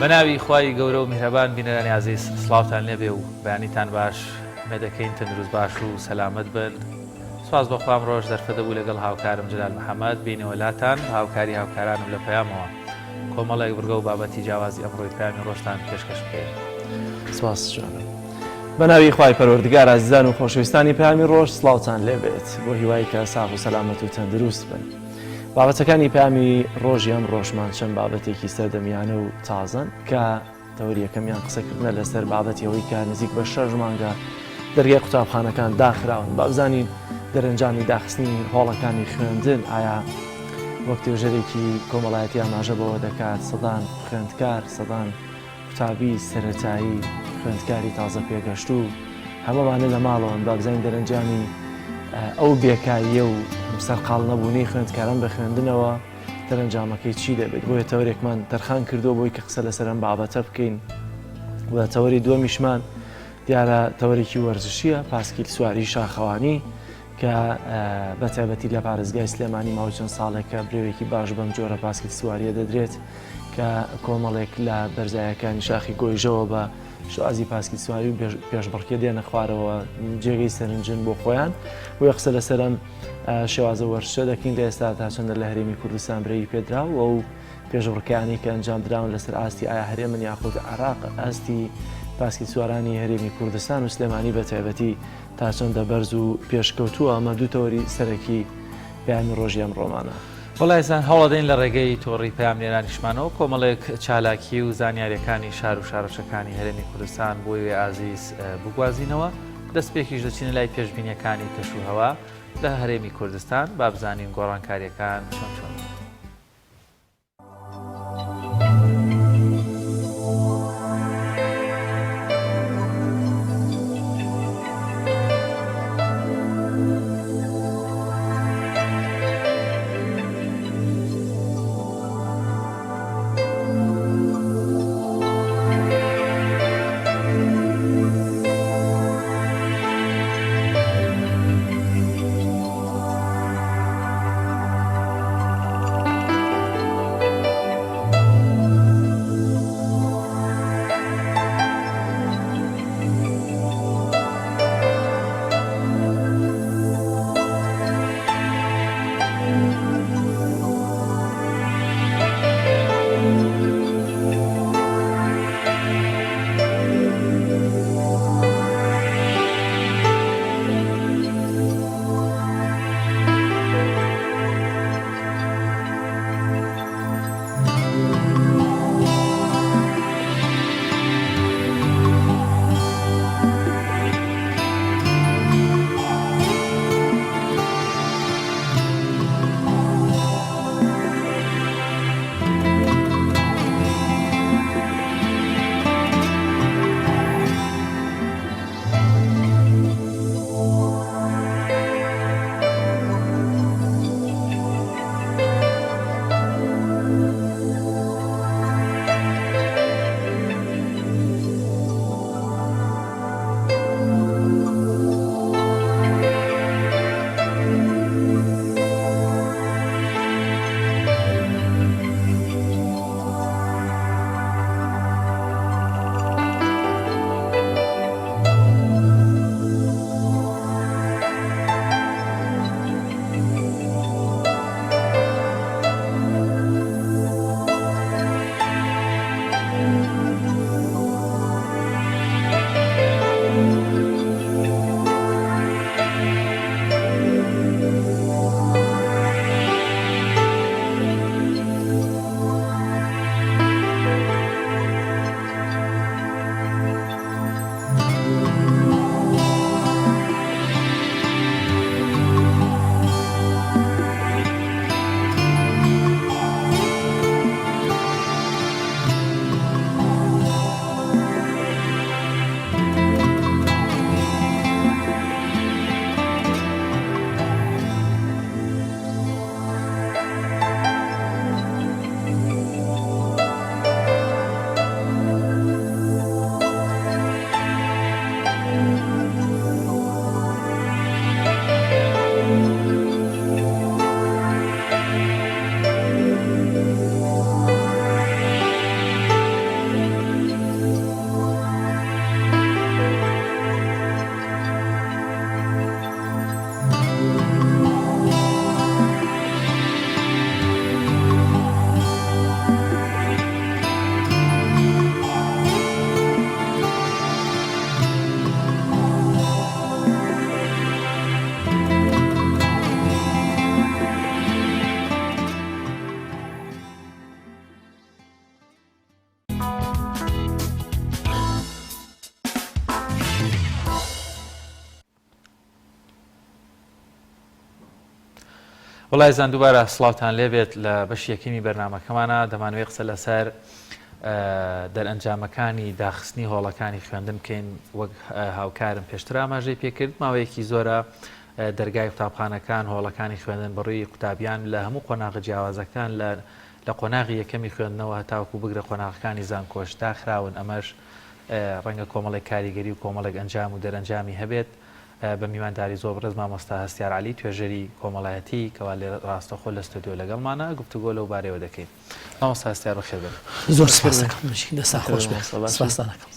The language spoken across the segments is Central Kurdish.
بەناوی خوای گەورە و میهرەبان بینەرانی ئازیز سڵاوتان لێبێ و بەیانیتان باش ئومێدەکەین تەندروست باش و سەلامەت بن سوپاس بۆ خوا ئەمڕۆش دەرفەتە بوو لەگەڵ هاوکارم جەلال محەمەد بینەوە لاتان بە هاوکاری هاوکارانم لە پەیامەوە کۆمەڵێک بڕگە و بابەتی جیاوازی ئەمڕۆی پەیامی ڕۆژتان پێشکەش بکەین. سپاس جوانم. بەناوی خوای پەروەردگار ئازیزان و خۆشەویستانی پەیامی ڕۆژ سڵاوتان لێبێت بۆ هیوای کە ساغ و سەلامەت و تەندروست بن. بابەتەکانی پەیامی ڕۆژی ئەمڕۆشمان چەند بابەتێکی سەردەمیانە و تازەن کە تەوەری یەکەمیان قسەکردنە لەسەر بابەتی ئەوەی کە نزیک بە شەش مانگە دەرگای قوتابخانەکان داخراون. با بزانین دەرەنجامی داخستنی هۆڵەکانی خوێندن ئایا وەک توێژەرێکی کۆمەڵایەتی ئاماژە بەوە دەکات سەدان خوێندکار، سەدان قوتابی سەرەتایی، خوێندکاری تازە پێگەشتوو هەمووانە لە ماڵەوەن. با بزانین دەرەنجامی ئەو بێکارییە و سەرقاڵ نەبوونەی خوێندکاران بە خوێندنەوە دەرەنجامەکەی چی دەبێت. بۆیە تەوەرێکمان تەرخان کردووە بۆی کە قسە لەسەر ئەم بابەتە بکەین و تەوەری دووەمیشمان دیارە تەوەرێکی وەرزشیە، پاسکیل سواری شاخەوانی کە بە تایبەتی لە پارێزگای سلێمانی ماوەی چەند ساڵێکە برەوێکی باش بەم جۆرە پاسکیل سواریە دەدرێت کە کۆمەڵێک لە بەرزایەکانی شاخی گۆیژەوە بە شێوازی پاسکیل سواری و پێشبڕکێ دێنە خوارەوە جێگەی سەرنجن بۆ خۆیان. بۆیە قسە لەسەر ئەم شێوازە وەرزشە دەکەین لە ئێستا تا چەندە لە هەرێمی کوردستان برەوی پێدراوە و پێشبڕکێیانەی کە ئەنجام دراون لەسەر ئاستی ئایا هەرێمن یاخود عێراق ئاستی پاسکیل سوارانی هەرێمی کوردستان و سلێمانی بە تایبەتی تا چەندە بەرز و پێشکەوتووە ئەمە دوو تەوەری سەرەکی پەیامی ڕۆژی ئەمڕۆمانە. وەڵا ئێزان هەوڵەدەین لە ڕێگەی تۆڕی پەیامنێرانیشمانەوە کۆمەڵێک چالاکی و زانیاریەکانی شار و شارۆچەکانی هەرێمی کوردستان بۆ ئێوەی ئازیز بگوازینەوە. دەستپێکیش دەچینە لای پێشبینیەکانی کەش و هەوا لە هەرێمی کوردستان با بزانین گۆڕانکاریەکان چۆن چۆنن. بەڵێزان دووبارە سڵاوتان لێبێت لە بەشی یەکەمی بەرنامەکەمانە دەمانەوێت قسە لەسەر دەرئەنجامەکانی داخستنی هۆڵەکانی خوێندن بکەین وەک هاوکارم پێشتر ئاماژەی پێکرد ماوەیەکی زۆرە دەرگای قوتابخانەکان هۆڵەکانی خوێندن بەڕووی قوتابیان لە هەموو قۆناغە جیاوازەکان لە لە قۆناغی یەکەمی خوێندنەوە هەتاوەکو بگرە قۆناغەکانی زانکۆش داخراون ئەمەش ڕەنگە کۆمەڵێک کاریگەری و کۆمەڵێک ئەنجام و دەرەنجامی هەبێت بە میوانداری زۆر بەڕێز مامۆستا هەستیار عەلی توێژەری کۆمەڵایەتی کەوا لێرە ڕاستەخۆ لە ستۆدیۆ لەگەڵمانە گفتوگۆ لەو بارەیەوە دەکەین. مامۆستا هەستیار بەخێر بێن. زۆر سپاس دەکەم بژی دەستان خۆش بێ سپاستان ئەکەم.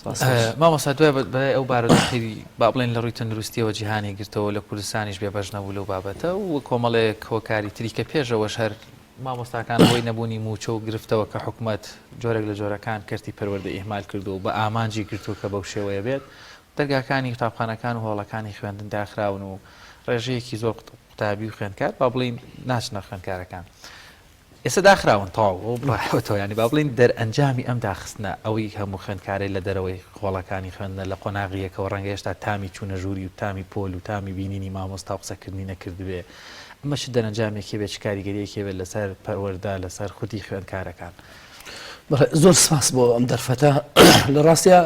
مامۆستا دوای بەلای ئەو بارودۆخی با بڵێن لە ڕووی تەندروستیەوە جیهانی گرتەوە لە کوردستانیش بێبەش نەبوو لەو بابەتە و کۆمەڵێک هۆکاری تری کە پێشەوەش هەر مامۆستاکان بەهۆی نەبوونی مووچە و گرفتەوە کە حکومەت جۆرێک لە جۆرەکان کەرتی پەروەردە ئیهمال کردووە و بە ئامانجی گرتووە کە بەو شێوەیە بێت دەرگاکانی قوتابخانەکان و هۆڵەکانی خوێندن داخراون و ڕێژەیەکی زۆر قوتابی و خوێندکار با بڵێین ناچنە خوێندکارەکان ئێستا داخراون تەواو بڕایەوەتەوە ینی با بڵێین دەرئەنجامی ئەم داخستنە ئەوەی هەموو خوێندکارەی لە دەرەوەی هۆڵەکانی خوێندنە لە قۆناغی یەکەوە ڕەنگە هێشتا تامی چوونە ژووری و تامی پۆل و تامی بینینی مامۆستا و قسەکردنی نەکردبێ ئەمە چ دەرەنجامێکی هەبێت چ کاریگەریەکی هەبێت لەسەر پەروەردە لەسەر خودی خوێندکارەکان؟ بەڵێ زۆر سپاس بۆ ئەم دەرفەتە لە ڕاستیا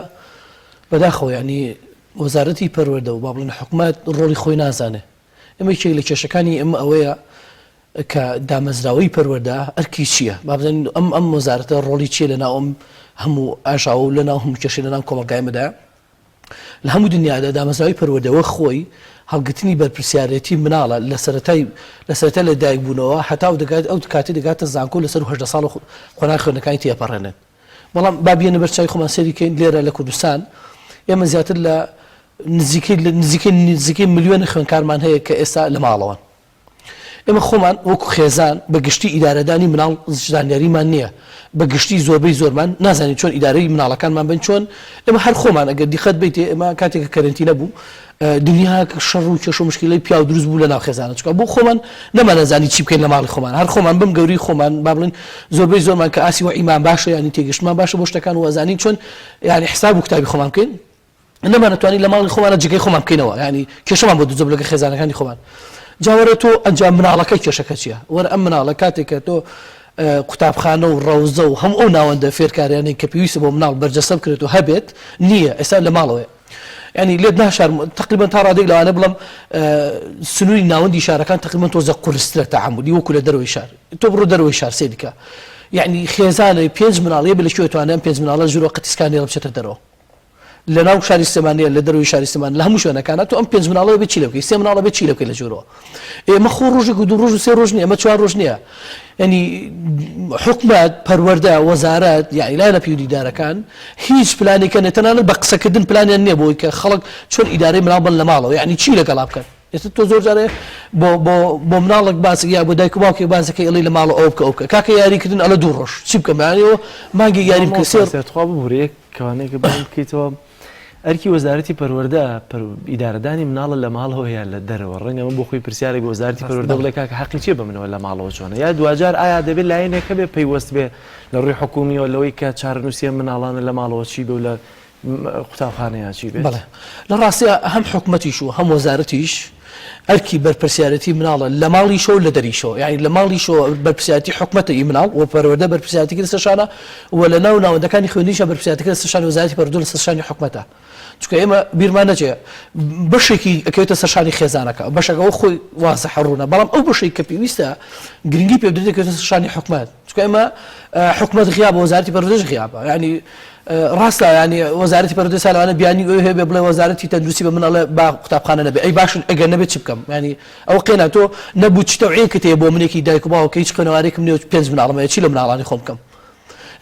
بەداخەوە یعنی وەزارەتی پەروەردە و با بڵێن حکومەت ڕۆڵی خۆی نازانێ ئێمە یەکێک لە کێشەکانی ئێمە ئەوەیە کە دامەزراوەی پەروەردە ئەرکی چییە با بزانین ئەم ئەم وەزارەتە ڕۆڵی چییە لە ناو ئەم هەموو ئاژاوە و لە ناو هەموو کێشەی لە ناو کۆمەڵگای ئێمەدا لە هەموو دنیادا دامەزراوەی پەروەردە وەک خۆی هەڵگرتنی بەرپرسیارێتی مناڵە لە سەرەتای لە سەرەتای لە دایک بوونەوە هەتا و دەگات ئەو کاتی دەگاتە زانکۆ لەسەر 18 ساڵ و قۆناغی خوێندنەکانی تێپەڕێنێت بەڵام با بێنە بەر چاوی خۆمان سەیری کەین لێرە لە کوردستان ئێمە زیاتر لە نزیکەی نزیکەی نزیکەی ملیۆن خوێندکارمان هەیە کە ئێستا لە ماڵەوەن ئێمە خۆمان وەکو خێزان بە گشتی ئیدارەدانی مناڵ زانیاریمان نییە، بە گشتی زۆربەی زۆرمان نازانین چۆن ئیدارەی مناڵەکانمان بەین چۆن ئێمە هەر خۆمان ئەگەر دیقەت بەیتێ ئێمە کاتێک کە کەرەنتینە بوو دنیاک شەڕ و کێشە و مشکیلەی پیاو دروست بوو لە ناو خێزانە چونکە بۆ خۆمان نەمانەزانی چی بکەین لە ماڵی خۆمان هەر خۆمان بەم گەوری خۆمان با بڵێن زۆربەی زۆرمان کە ئاسی وەعیمان باشە یانی تێگەشتمان باشە بۆ شتەکان و ئەزانین چۆن یانی حساب و کتابی خۆمان بکەین نەمانەتوانی لە ماڵی خۆمانە جێگەی خۆمان بکەینەوە یانی کێشەمان بۆ دروست لەگە خێزانەکانی خۆمان جا وەرە تۆ ئەنجام مناڵەکە کێشەکە چییە وەرە ئەم مناڵە کاتێک کە تۆ قوتابخانە و ڕەوزە و هەموو ئەو ناوەندە فێرکاریانەی کە پێویستە بۆ مناڵ بەرجەستە بکرێت و هەبێت نییە ئێستا لە ماڵەوەیە ینی لێت ناشارم تقریبا تا ڕادێک لەوانە بڵم سنووری ناوەندی شارەکان تقریبا تۆزە قورسترە تەعاملی وەکو لە دەرەوەی شار تۆ بڕۆ دەرەوەی شار سەیرکە یعنی خێزانە پێنج مناڵیە بە لە کوێ توانێن پێنج مناڵە ژوورە قەتیسکانی بچێتە دەرەوە لە ناو شاری سلێمانیە لە دەرەوەی شاری سلێمانی لە هەموو شوێنەکانە تۆ ئەم پێنج مناڵە بێ چی لێ بکەی سێ مناڵە بێ چی لێ بکەی لە ژوورەوە ئێمە خۆ ڕۆژێک و دوو ڕۆژ و سێ ڕۆژ نییە ئەمە چوار ڕۆژ نییە ینی حکومەت پەروەردە وەزارەت یعنی لایەنە پەیوەندیدارەکان هیچ پلانێکە نیە تەنانەت بە قسەکردن پلانیان نییە بۆی کە خەڵک چۆن ئیدارەی مناڵ بن لە ماڵەوە یعنی چی لەگەڵا بکەن ئێستا تۆ زۆر جارێ بۆ بۆ بۆ مناڵێک باس یا بۆ دایک و باوکێک باسەکەی ئەڵێی لە ماڵەوە ئەوە بکە ئەو بکە کاکە یاریکردن ئەڵێ دوو ڕۆژ چی بکەم یانی ئەوە مانگێک یاری بکە سێ مامۆستا تخوا ببورە یەک کەوانەیەکە بۆم بکەیتەوە ئەرکی وەزارەتی پەروەردە ئیدارەدانی مناڵە لە ماڵەوە یا لە دەرەوە ڕەنگە ئەمە بۆ خۆی پرسیارێک بۆ وەزارەتی پەروەردە بڵێ کاکە حەقی چییە بە منەوە لە ماڵەوە چۆنە یا دواجار ئایا دەبێت لایەنێک هەبێ پەیوەست بێ لە ڕووی حکومیەوە لەوەی کە چارەنووسی ئەم مناڵانە لە ماڵەوە چی بێ و لە قوتابخانەیا چی بێت؟ بەڵێ لە ڕاستیا هەم حکومەتیش و هەم وەزارەتیش ئەرکی بەرپرسیارێتی مناڵە لە ماڵیشەوە لە دەریشەوە یعنی لە ماڵیشەوە بەرپرسیارەتی حکومەتە ئی مناڵ و پەروەردە بەرپرسیارەتی لەسەر شانە و لە ناو ناوەندەکانی خوێندنیشە بەرپرسیارەتی لەسەر شانی وەزارەتی پەروەردە لەسەر شانی حکومەتە چونکە ئێمە بیرمان نەچێ بەشێکی ئەکەوێتە سەر شانی خێزانەکە بەشەکە ئەو خۆی وازحە ڕوونە بەڵام ئەو بەشێک کە پێویستە گرنگی پێ بدرێت دەکەوێتە سەر شانی حکومەت چونکە ئێمە حکومەت غیابە وەزارەتی پەروەردەش غیابە یعنی ڕاستە یانی وەزارەتی پەروەردە سا لەوانە بیانی ئەوی هەبێ بڵێ وەزارەتی تەندروستی بە من ئەڵێ با قوتابخانە نەبێ ئەی باش ئەگەر نەبێ چ بکەم یانی ئەوە قێنا تۆ نەبوو چ تەوعیەکت هەیە بۆ منێکی دایک و باوک کە هیچ خوێنەوارێکم نییە و پێنج مناڵم هەیە چی لە مناڵانی خۆم بکەم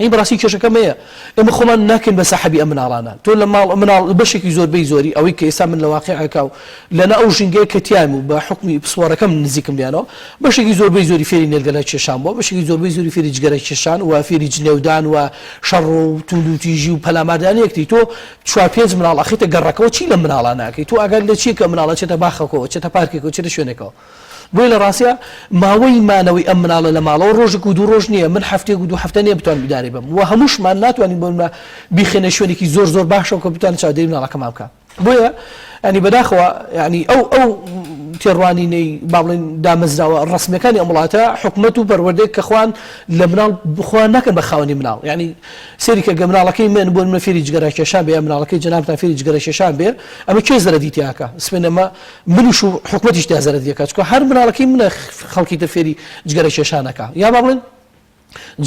ئەی بەڕاستی کێشەکەم هەیە ئێمە خۆمان ناکەین بە ساحەبی ئەم مناڵانە تۆ لە ماڵ مناڵ بەشێکی زۆربەی زۆری ئەوەی کە ئێستا من لە واقعەکە و لەنا ئەو ژینگەیە کە تیایم و بە حوکمی پسپۆڕەکەم نزیکم لێیانەوە، بەشێکی زۆربەی زۆری فێری نێرگەلە کێشان بووە، بەشێکی زۆربەی زۆری فێری جگەرە کێشان و فێری جنێودان و شەڕ و توندوتیژی و پەلاماردانی یەکتری. تۆ چوار پێنج مناڵ ئەخەیتە گەڕەکەوە چی لەم مناڵانە ئەکەی؟ تۆ ئاگات لە چییە کە ئەم مناڵە چێتە باخەکەوە، چێتە پارکێکەوە، چێتە شوێنێکەوە؟ بۆیە لە ڕاستیا ماوەی مانەوەی ئەم مناڵە لە ماڵەوە ڕۆژێک و دوو ڕۆژ نییە، من هەفتەیەک و دوو هەفتە نییە بتوانم ئیدارەی بەم و هەمووشمان ناتوانین بۆ نموونە بیخەینە شوێنێکی زۆر زۆر باشەوە کە بتوانێت چاودێری مناڵەکەمان بکا. بۆیە ینی بەداخەوە ینی ئەو ئەو تێڕوانینەی با بڵێین دامەزراوە ڕەسمیەکانی ئەم وڵاتە حکومەت و پەروەردەیەک کە خوان لە مناڵ خۆیان ناکەن بە خاوەنی مناڵ یعنی سەیری کە گە مناڵەکەی من بۆ نمونە فێری جگەرە کێشان بێ یا مناڵەکەی جەنابتان فێری جگەرە کێشان بێ ئەمە کێ زەرەدی تیاکە سپێن ئەمە منیش و حکومەتیش تیا زەرەدی ئەکا چونکە هەر مناڵەکەی منە خەڵکی تر فێری جگەرە کێشان ئەکا یا با بڵێن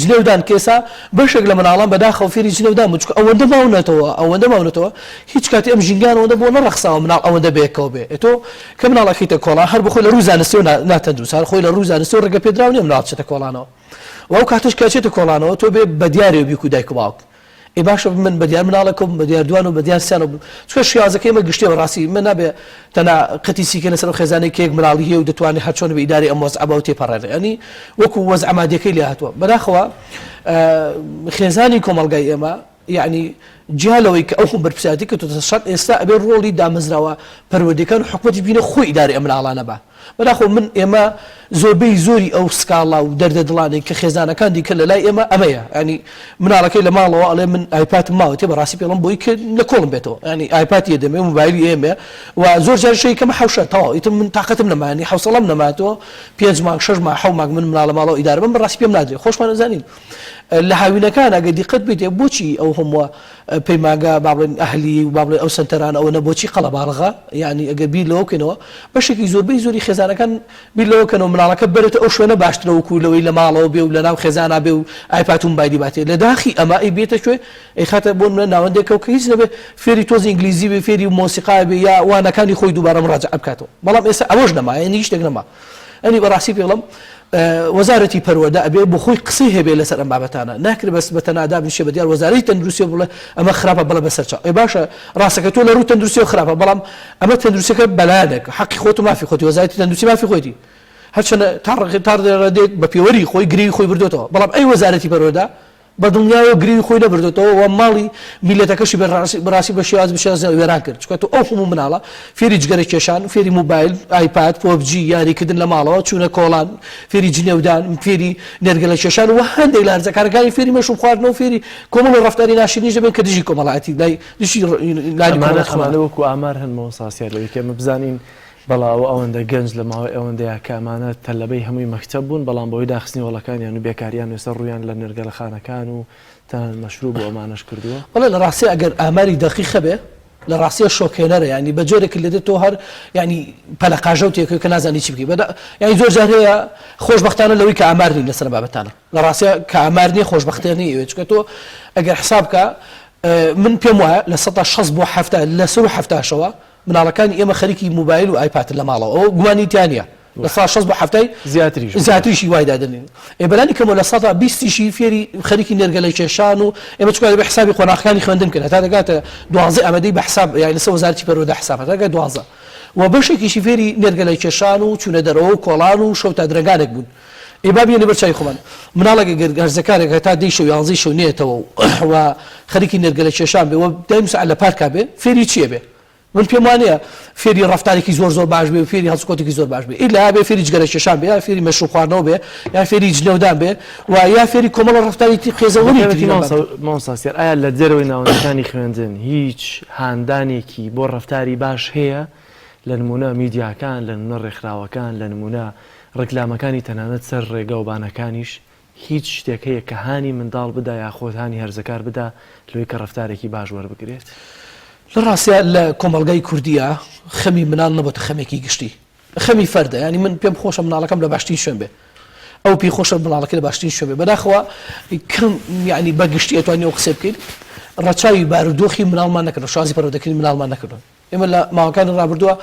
جنێودان کە ئێستا بەشێک لە مناڵان بەداخەوە فێری جنێودان بوون چونکە ئەوەندە ماونەتەوە ئەوەندە ماونەتەوە هیچ کاتی ئەم ژینگان ئەوەندە بۆ نەڕەخساوە مناڵ ئەوەندە بەیەکەوە بێ ئێ تۆ کە مناڵ ئەخیتە کۆڵان هەر بەخۆی لە ڕووی زانستیەوە ناتەندروست هەر خۆی لە ڕووی زانستیەوە ڕێگە پێدراو نییە مناڵ بچێتە کۆڵانەوە و ئەو کاتەش کە ئەچێتە کۆڵانەوە تۆ بێ بەدیارەوە بیک و دایک و باوک ئێ باشە من بەدیار مناڵێکەوە بم بەدیار دوان و بەدیار سیانەوە بم چونکە شێوازەکەی ئێمە گشتیە بەڕاستی من نابێ تەنها قەتی سیکە لەسەر ئەو خێزانەی کە یەک مناڵی هەیە و دەتوانێت هەر چۆن بێ ئیدارەی ئەم وەزعە بە و تێپەڕێنێ یانی وەکو وەزعە مادیەکەی لێ هاتووە بەداخەوە خێزانی کۆمەڵگای ئێمە یعنی جیا لەوەی کە ئەو خۆ بەرپرسیارەتی کەوتۆتە سەر شان ئێستا ئەبێ ڕۆڵی دامەزراوە پەروەردەکان و حکومەتیش بینە خۆی ئیدارەی ئەم مناڵانە بە بەداخەوە من ئێمە زۆربەی زۆری ئەو سکاڵا و دەردە دڵانەی کە خێزانەکان دیکەن لە لای ئێمە ئەمەیە ینی مناڵەکەی لە ماڵەوە ئەڵێ من ئایپاتم ماوەتێ بەڕاستی پێڵم بۆی کە لە کۆڵم بێتەوە ینی ئایپاتی ئەدەمێ موبایلی ئێمێ و زۆر جار شەی کەمە حەوشە تەواو ئیتر من تاقەتم نەما ینی حەوسەڵەم نەماتەوە پێنج مانگ شەش مانگ حەو مانگ من مناڵە ماڵەوە ئیدارە بم بەڕاستی پێم نادرێ خۆشمان ئەزانین لە هاوینەکان ئەگەر دیقەت بیتێ بۆچی ئەو هەمووە پەیمانگا با بڵێن ئەهلی و با بڵێن ئەو سەنتەرانە ئەوەنە بۆچی قەڵەباڵغە یانی ئەگەر بیر لەوە بکەینەوە بەشێکی زۆربەی زۆری خێزانەکان بیر لەوە کەنەوە مناڵەکە بەرێتە ئەو شوێنە باشترە وەکو لەوەی لە ماڵەوە بێ و لە ناو خێزانا بێ و ئایپات و مبایلی باتێ لە داخی ئەمە ئەی بێتە کوێ ئەیخاتە بۆ نمونە ناوەندێکەوە کە هیچ نەبێ فێری تۆزی ئینگلیزی بێ فێری مۆسیقا بێ یا وانەکانی خۆی دووبارە مڕاجەعە بکاتەوە بەڵام ئێستا ئەوەش نەما یانی هیچ شتێک نەما ئەنی بەڕاستی پێڵم وەزارەتی پەروەردە ئەبێ بۆ خۆی قسەی هەبێ لەسەر ئەم بابەتانە ناکرێ بەس بە تەنها دابنیشێ بە دیار وەزارەتی تەندروستیەوە بڵێ ئەمە خراپە بەڵێ بەسەر چاو ئێ باشە ڕاستەکە تۆ لە ڕووی تەندروستیەوە خراپە بەڵام ئەمە تەندروستیەکە بەلایەنێک حەقی خۆت و مافی خۆتی وەزارەتی تەندروستی مافی خۆیتی هەرچەنە تا تا ڕادەیەک بە پێوەری خۆی گرێی خۆی بردۆتەوە بەڵام ئەی وەزارەتی پەروەردە بە دڵنیایەوە گرێوی خۆی نەبردۆتەوە و ماڵی میللەتەکەشی بە ڕاستی بەڕاستی بە شێواز بە شێواز وێران کرد چونکە تۆ ئەو هەموو مناڵە فێری جگەرە کێشان فێری موبایل ئایپاد پۆبجی یاری کردن لە ماڵەوە چوونە کۆڵان فێری جنێودان فێری نێرگەلە کێشان و هەندێک لە هەرزەکارەکانی فێری مەشروب خواردنەوە فێری کۆمەڵی ڕەفتاری ناشرینیش دەبن کە دژی کۆمەڵایەتی لای دژی لانی ئەمانە کۆمەڵایەتی خۆمان ئەمانە وەکو ئامار هەن مامۆستا سیار لەوەی کە ئێمە بزانین بەڵا ئەوە ئەوەندە گەنج لە ماوەی ئەوەندەیا کە ئەمانە تەلەبەی هەمووی مەکتەب بوون بەڵام بەهۆی داخستنی هۆڵەکانیان و بێکاریان ئێستا ڕوویان لە نێرگەلەخانەکان و تەنانەت مەشروب و ئەمانەش کردووە. بەڵێ لە ڕاستیا ئەگەر ئاماری دەقیق هەبێ لە ڕاستیا شۆکهێنەرە یانی بە جۆرێک لێدێت تۆ هەر یانی پەلەقاژەو تێکەوی کە نازانی چی بکەی بەدا یانی زۆر جار هەیە خۆشبەختانە لەوەی کە ئامار نین لەسەر بابەتانە لە ڕاستیا کە ئامار نییە خۆشبەختیان نییە ئەوێ چونکە تۆ ئەگەر حساب بکە من پێم وایە 60% بۆ 70 لە سەر و حەفتاشەوە مناڵەکانی ئێمە خەریکی موبایل و ئایپاتن لە ماڵەوە ئەوە گومانی تیا نیە 60% بۆ حەفتای زیاتریش بوو. زیاتریشی وای دادەنێین ئێ بەلانی کەمەوە 20%یشی فێری خەریکی نێرگەلە کێشان و ئێمە چونکە دەبێ حسابی قۆناغەکانی خوێندن بکەین هەتا دەگاتە دوانزەی ئامادەی بە حساب یانی لەسەر وەزارەتی پەروەردە حساب هەتا دەگاتە دوانزە و بەشێکیشی فێری نێرگەلە کێشان و چوونە دەرەوە و کۆڵان و شەو تا درەنگانێک بوون ئێ با بێنە بەر چاوی خۆمان مناڵێک گەر هەرزەکارێک هەتا دەی شەو یانزەی شەو نێتەوە و خەریکی نێرگەلە کێشان بێ و دایم سەعات لە پارکا بێ فێری چییە بێ من پێم وانیە فێری ڕەفتارێکی زۆر زۆر باش بێ و فێری هەڵسوکەوتێکی زۆر باش بێ ئیلا بێ فێری جگەرە کێشان بێ یا فێری مەشروب خواردنەوە بێ یا فێری جنێودان بێ و یا فێری کۆمەڵە ڕەفتاری تری قێزەونی تری لەم بابەتە. مامۆستا سیار ئایا لە دەرەوەی ناوەندەکانی خوێندن هیچ هاندانێکی بۆ ڕەفتاری باش هەیە لە نموونە میدیاکان لە نموونە ڕێکخراوەکان لە نموونە ڕیکلامەکانی تەنانەت سەر ڕێگا و بانەکانیش هیچ شتێک هەیە کە هانی منداڵ بدا یاخۆد هانی هەرزەکار بدا لەوەی کە ڕەفتارێکی باش وەربگرێت؟ لە ڕاستیا لە کۆمەڵگای کوردیا خەمی مناڵ نەبۆتە خەمێکی گشتی خەمی فەردە یانی من پێم خۆشە مناڵەکەم لە باشترین شوێن بێ ئەو پێی خۆشە مناڵەکەی لە باشترین شوێن بێ بەداخەوە کەم یانی بە گشتی ئەتوانی ئەو قسەی بکەین ڕەچاوی بارودۆخی مناڵمان نەکردو شازی پەروەردەکردنی مناڵمان نەکردو ئێمە لە ماوەکانی ڕابردووە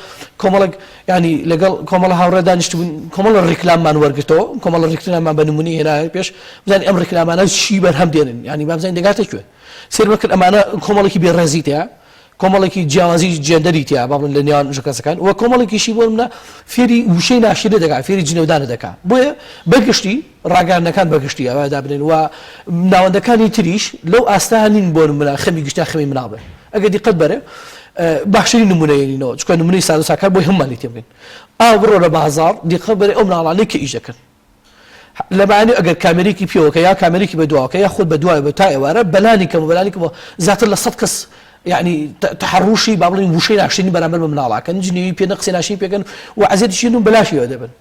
کۆمەڵێک یانی لەگەڵ کۆمەڵە هاوڕێ دانیشتبوون کۆمەڵە ڕیکلاممان وەرگرتەوە کۆمەڵە ڕیکلاممان بە نمونەی هێنایە پێش بزانین ئەم ڕیکلامانە چی بەرهەم دێنن یانی با بزانین دەگاتە کوێ سەیرمان کرد ئەمانە کۆمەڵێکی بێڕێزی تیا کۆمەڵێکی جیاوازی جێندەری تیا با بڵێن لە نێوان ژەکەسەکان و کۆمەڵێکیشی بۆ منە فێری وشەی ناشرینە دەکات فێری جنێودانە دەکات بۆیە بەگشتی ڕاگەیاندنەکان بەگشتی ئەوە دابنێن و ناوەندەکانی تریش لەو ئاستە نین بۆ نمونە خەمی گشتیان خەمی مناڵ بێ ئەگەر دیقەت بەرێ باشترین نمونە یەنینەوە چونکە نمونەی سادە و ساکار بۆی هەموومان لێی تێبگەین ئاو بڕۆ لە بازاڕ دیقەت بەرێ ئەو مناڵانەی کە ئیش دەکەن لەبانی ئەگەر کامێرێکی پێوەکە یا کامێرێکی بەدواوەکە یا خۆت بەدوای بە تا ئێوارە بەلانی کەم و بەلانی کەمەوە زیاتر لە 100 کەس. یعنی تەحەڕوشی با بڵێین وشەی ناشرینی بەرامبەر بە مناڵاکەن جنێوی پێ قسەی ناشرین پێکەن و عەزێتیشی و بەلاشیەوە دەبن.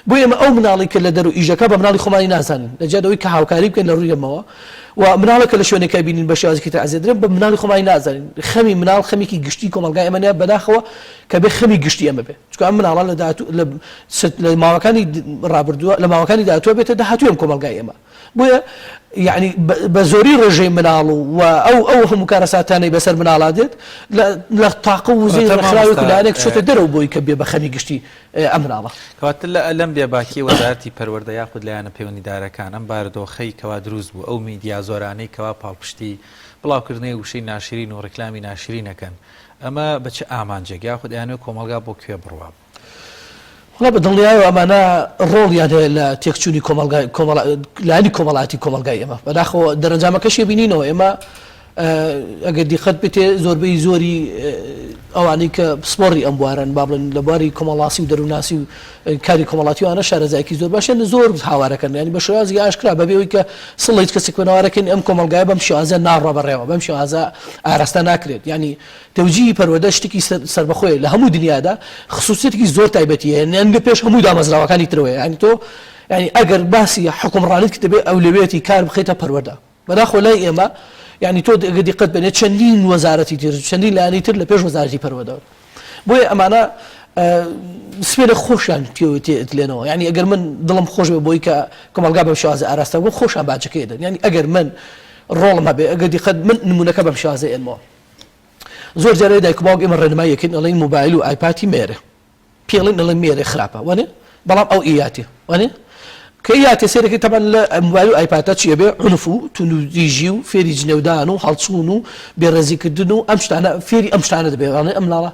بۆ ئێمە ئەو مناڵی کە لە دەرو ئیشەکە بە مناڵی خۆمانی نازانین لە جیات ئەوەی کە هاوکاری بکەین لە ڕووی ئەمەوە و مناڵێک کە لە شوێنێکا بینین بە شێوازێکی تر عەزێت درێن بە مناڵی خۆمانی نازانین خەمی مناڵ خەمێکی گشتی کۆمەڵگای ئێمە نیە بەداخەوە کە بێ خەمی گشتی ئێمە بێ چونکە ئەم مناڵە لە داهاتوو لە لە ماوەکانی ڕابردووە لە ماوەکانی داهاتووە بێتە داهاتووی ئەم کۆمەڵگای ئێمە بۆیە یعنی بە زۆری ڕێژەی مناڵ و ئەو ئەو هەموو کارەساتانەی بەسەر مناڵا دێت لە تاقە و وزەی ڕێکخراوێک و لایەنێک چۆتە دەرەوە بۆی کە بێ بە خەمی گشتی ئەم مناڵە. کەواتە لە لەم بێباکییە وەزارەتی پەروەردە یاخود لایەنە پەیوەندیدارەکان ئەم بارودۆخەی کەوا دروست بوو ئەو میدیا زۆرانەی کەوا پاڵپشتی بڵاوکردنەوەی وشەی ناشرین و ڕیکلامی ناشرین ئەکەن ئەمە بە چ ئامانجێک یاخود ئەیانەوێت کۆمەڵگا بۆ کوێ بڕوا؟ وەڵا بە دڵنیایەوە ئەمانە ڕۆڵیان هەیە لە تێکچوونی کۆمەڵگای کۆمەڵ لایەنی کۆمەڵایەتی کۆمەڵگای ئێمە بەداخەوە دەرەنجامەکەشی بینینەوە ئێمە ئەگەر دیقەت بتێ زۆربەی زۆری ئەوانەی کە پسپۆڕی ئەم بوارەن با بڵێن لە بواری کۆمەڵاسی و دەروونناسی و کاری کۆمەڵاتیوانە شارەزایەکی زۆر باشیان زۆر هاوارەکەن ینی بە شێوازی ئاشکرا بەبێ ئەوەی کە سڵ هیچ کەسێک بنەوارەکەین ئەم کۆمەڵگای بەم شێوازە ناڕوا بەڕێوە بەم شێوازە ئاراستە ناکرێت ینی تەوجیهی پەروەردە شتێکی سەربەخۆیە لە هەموو دنیادا خسوسیەتێکی زۆر تایبەتی هەیە یان لە پێش هەموو دامەزراوەکانی ترەوەیە یانی تۆ یانی ئەگەر باسی حوکمڕانیت کرد دەبێت ئەولەویەتی کار بخەیتە پەروەردە بەداخەوە لای ئێمە یانی تۆ ئەگەر دیقەت بەنێ چەندین وەزارەتی تر چەندین لایەنی تر لە پێش وەزارەتی پەروەردەوە بۆیە ئەمانە سپێرە خۆشیان تێتلێنەوە یعنی ئەگەر من دڵم خۆش بێ بۆی کە کۆمەڵگا بەم شێوازە ئاراستە بوو خۆشیان باجەکەی دەن یعنی ئەگەر من ڕۆڵم هەبێ ئەگەر دیقەت من نمونەکە بەم شێوازە ئێنمەوە زۆر جارێ دایک و باوک ئێمە ڕێنمایی ئەکەین ئەڵێین مۆبایل و ئایپاتی مێرێ پێڵین ئەڵێن مێرێ خراپە وانێ بەڵام ئەو ئیاتێ وانێ کە ئیاتێ سێرەکەی تەبان لە مۆبایل و ئایپاتە چیە بێ عنف و توندوتیژی و فێری جنێودان و هەڵچوون و بێڕێزیکردن و ئەم شتانە فێری ئەم شتانە دەبێ وانێ ئەم مناڵە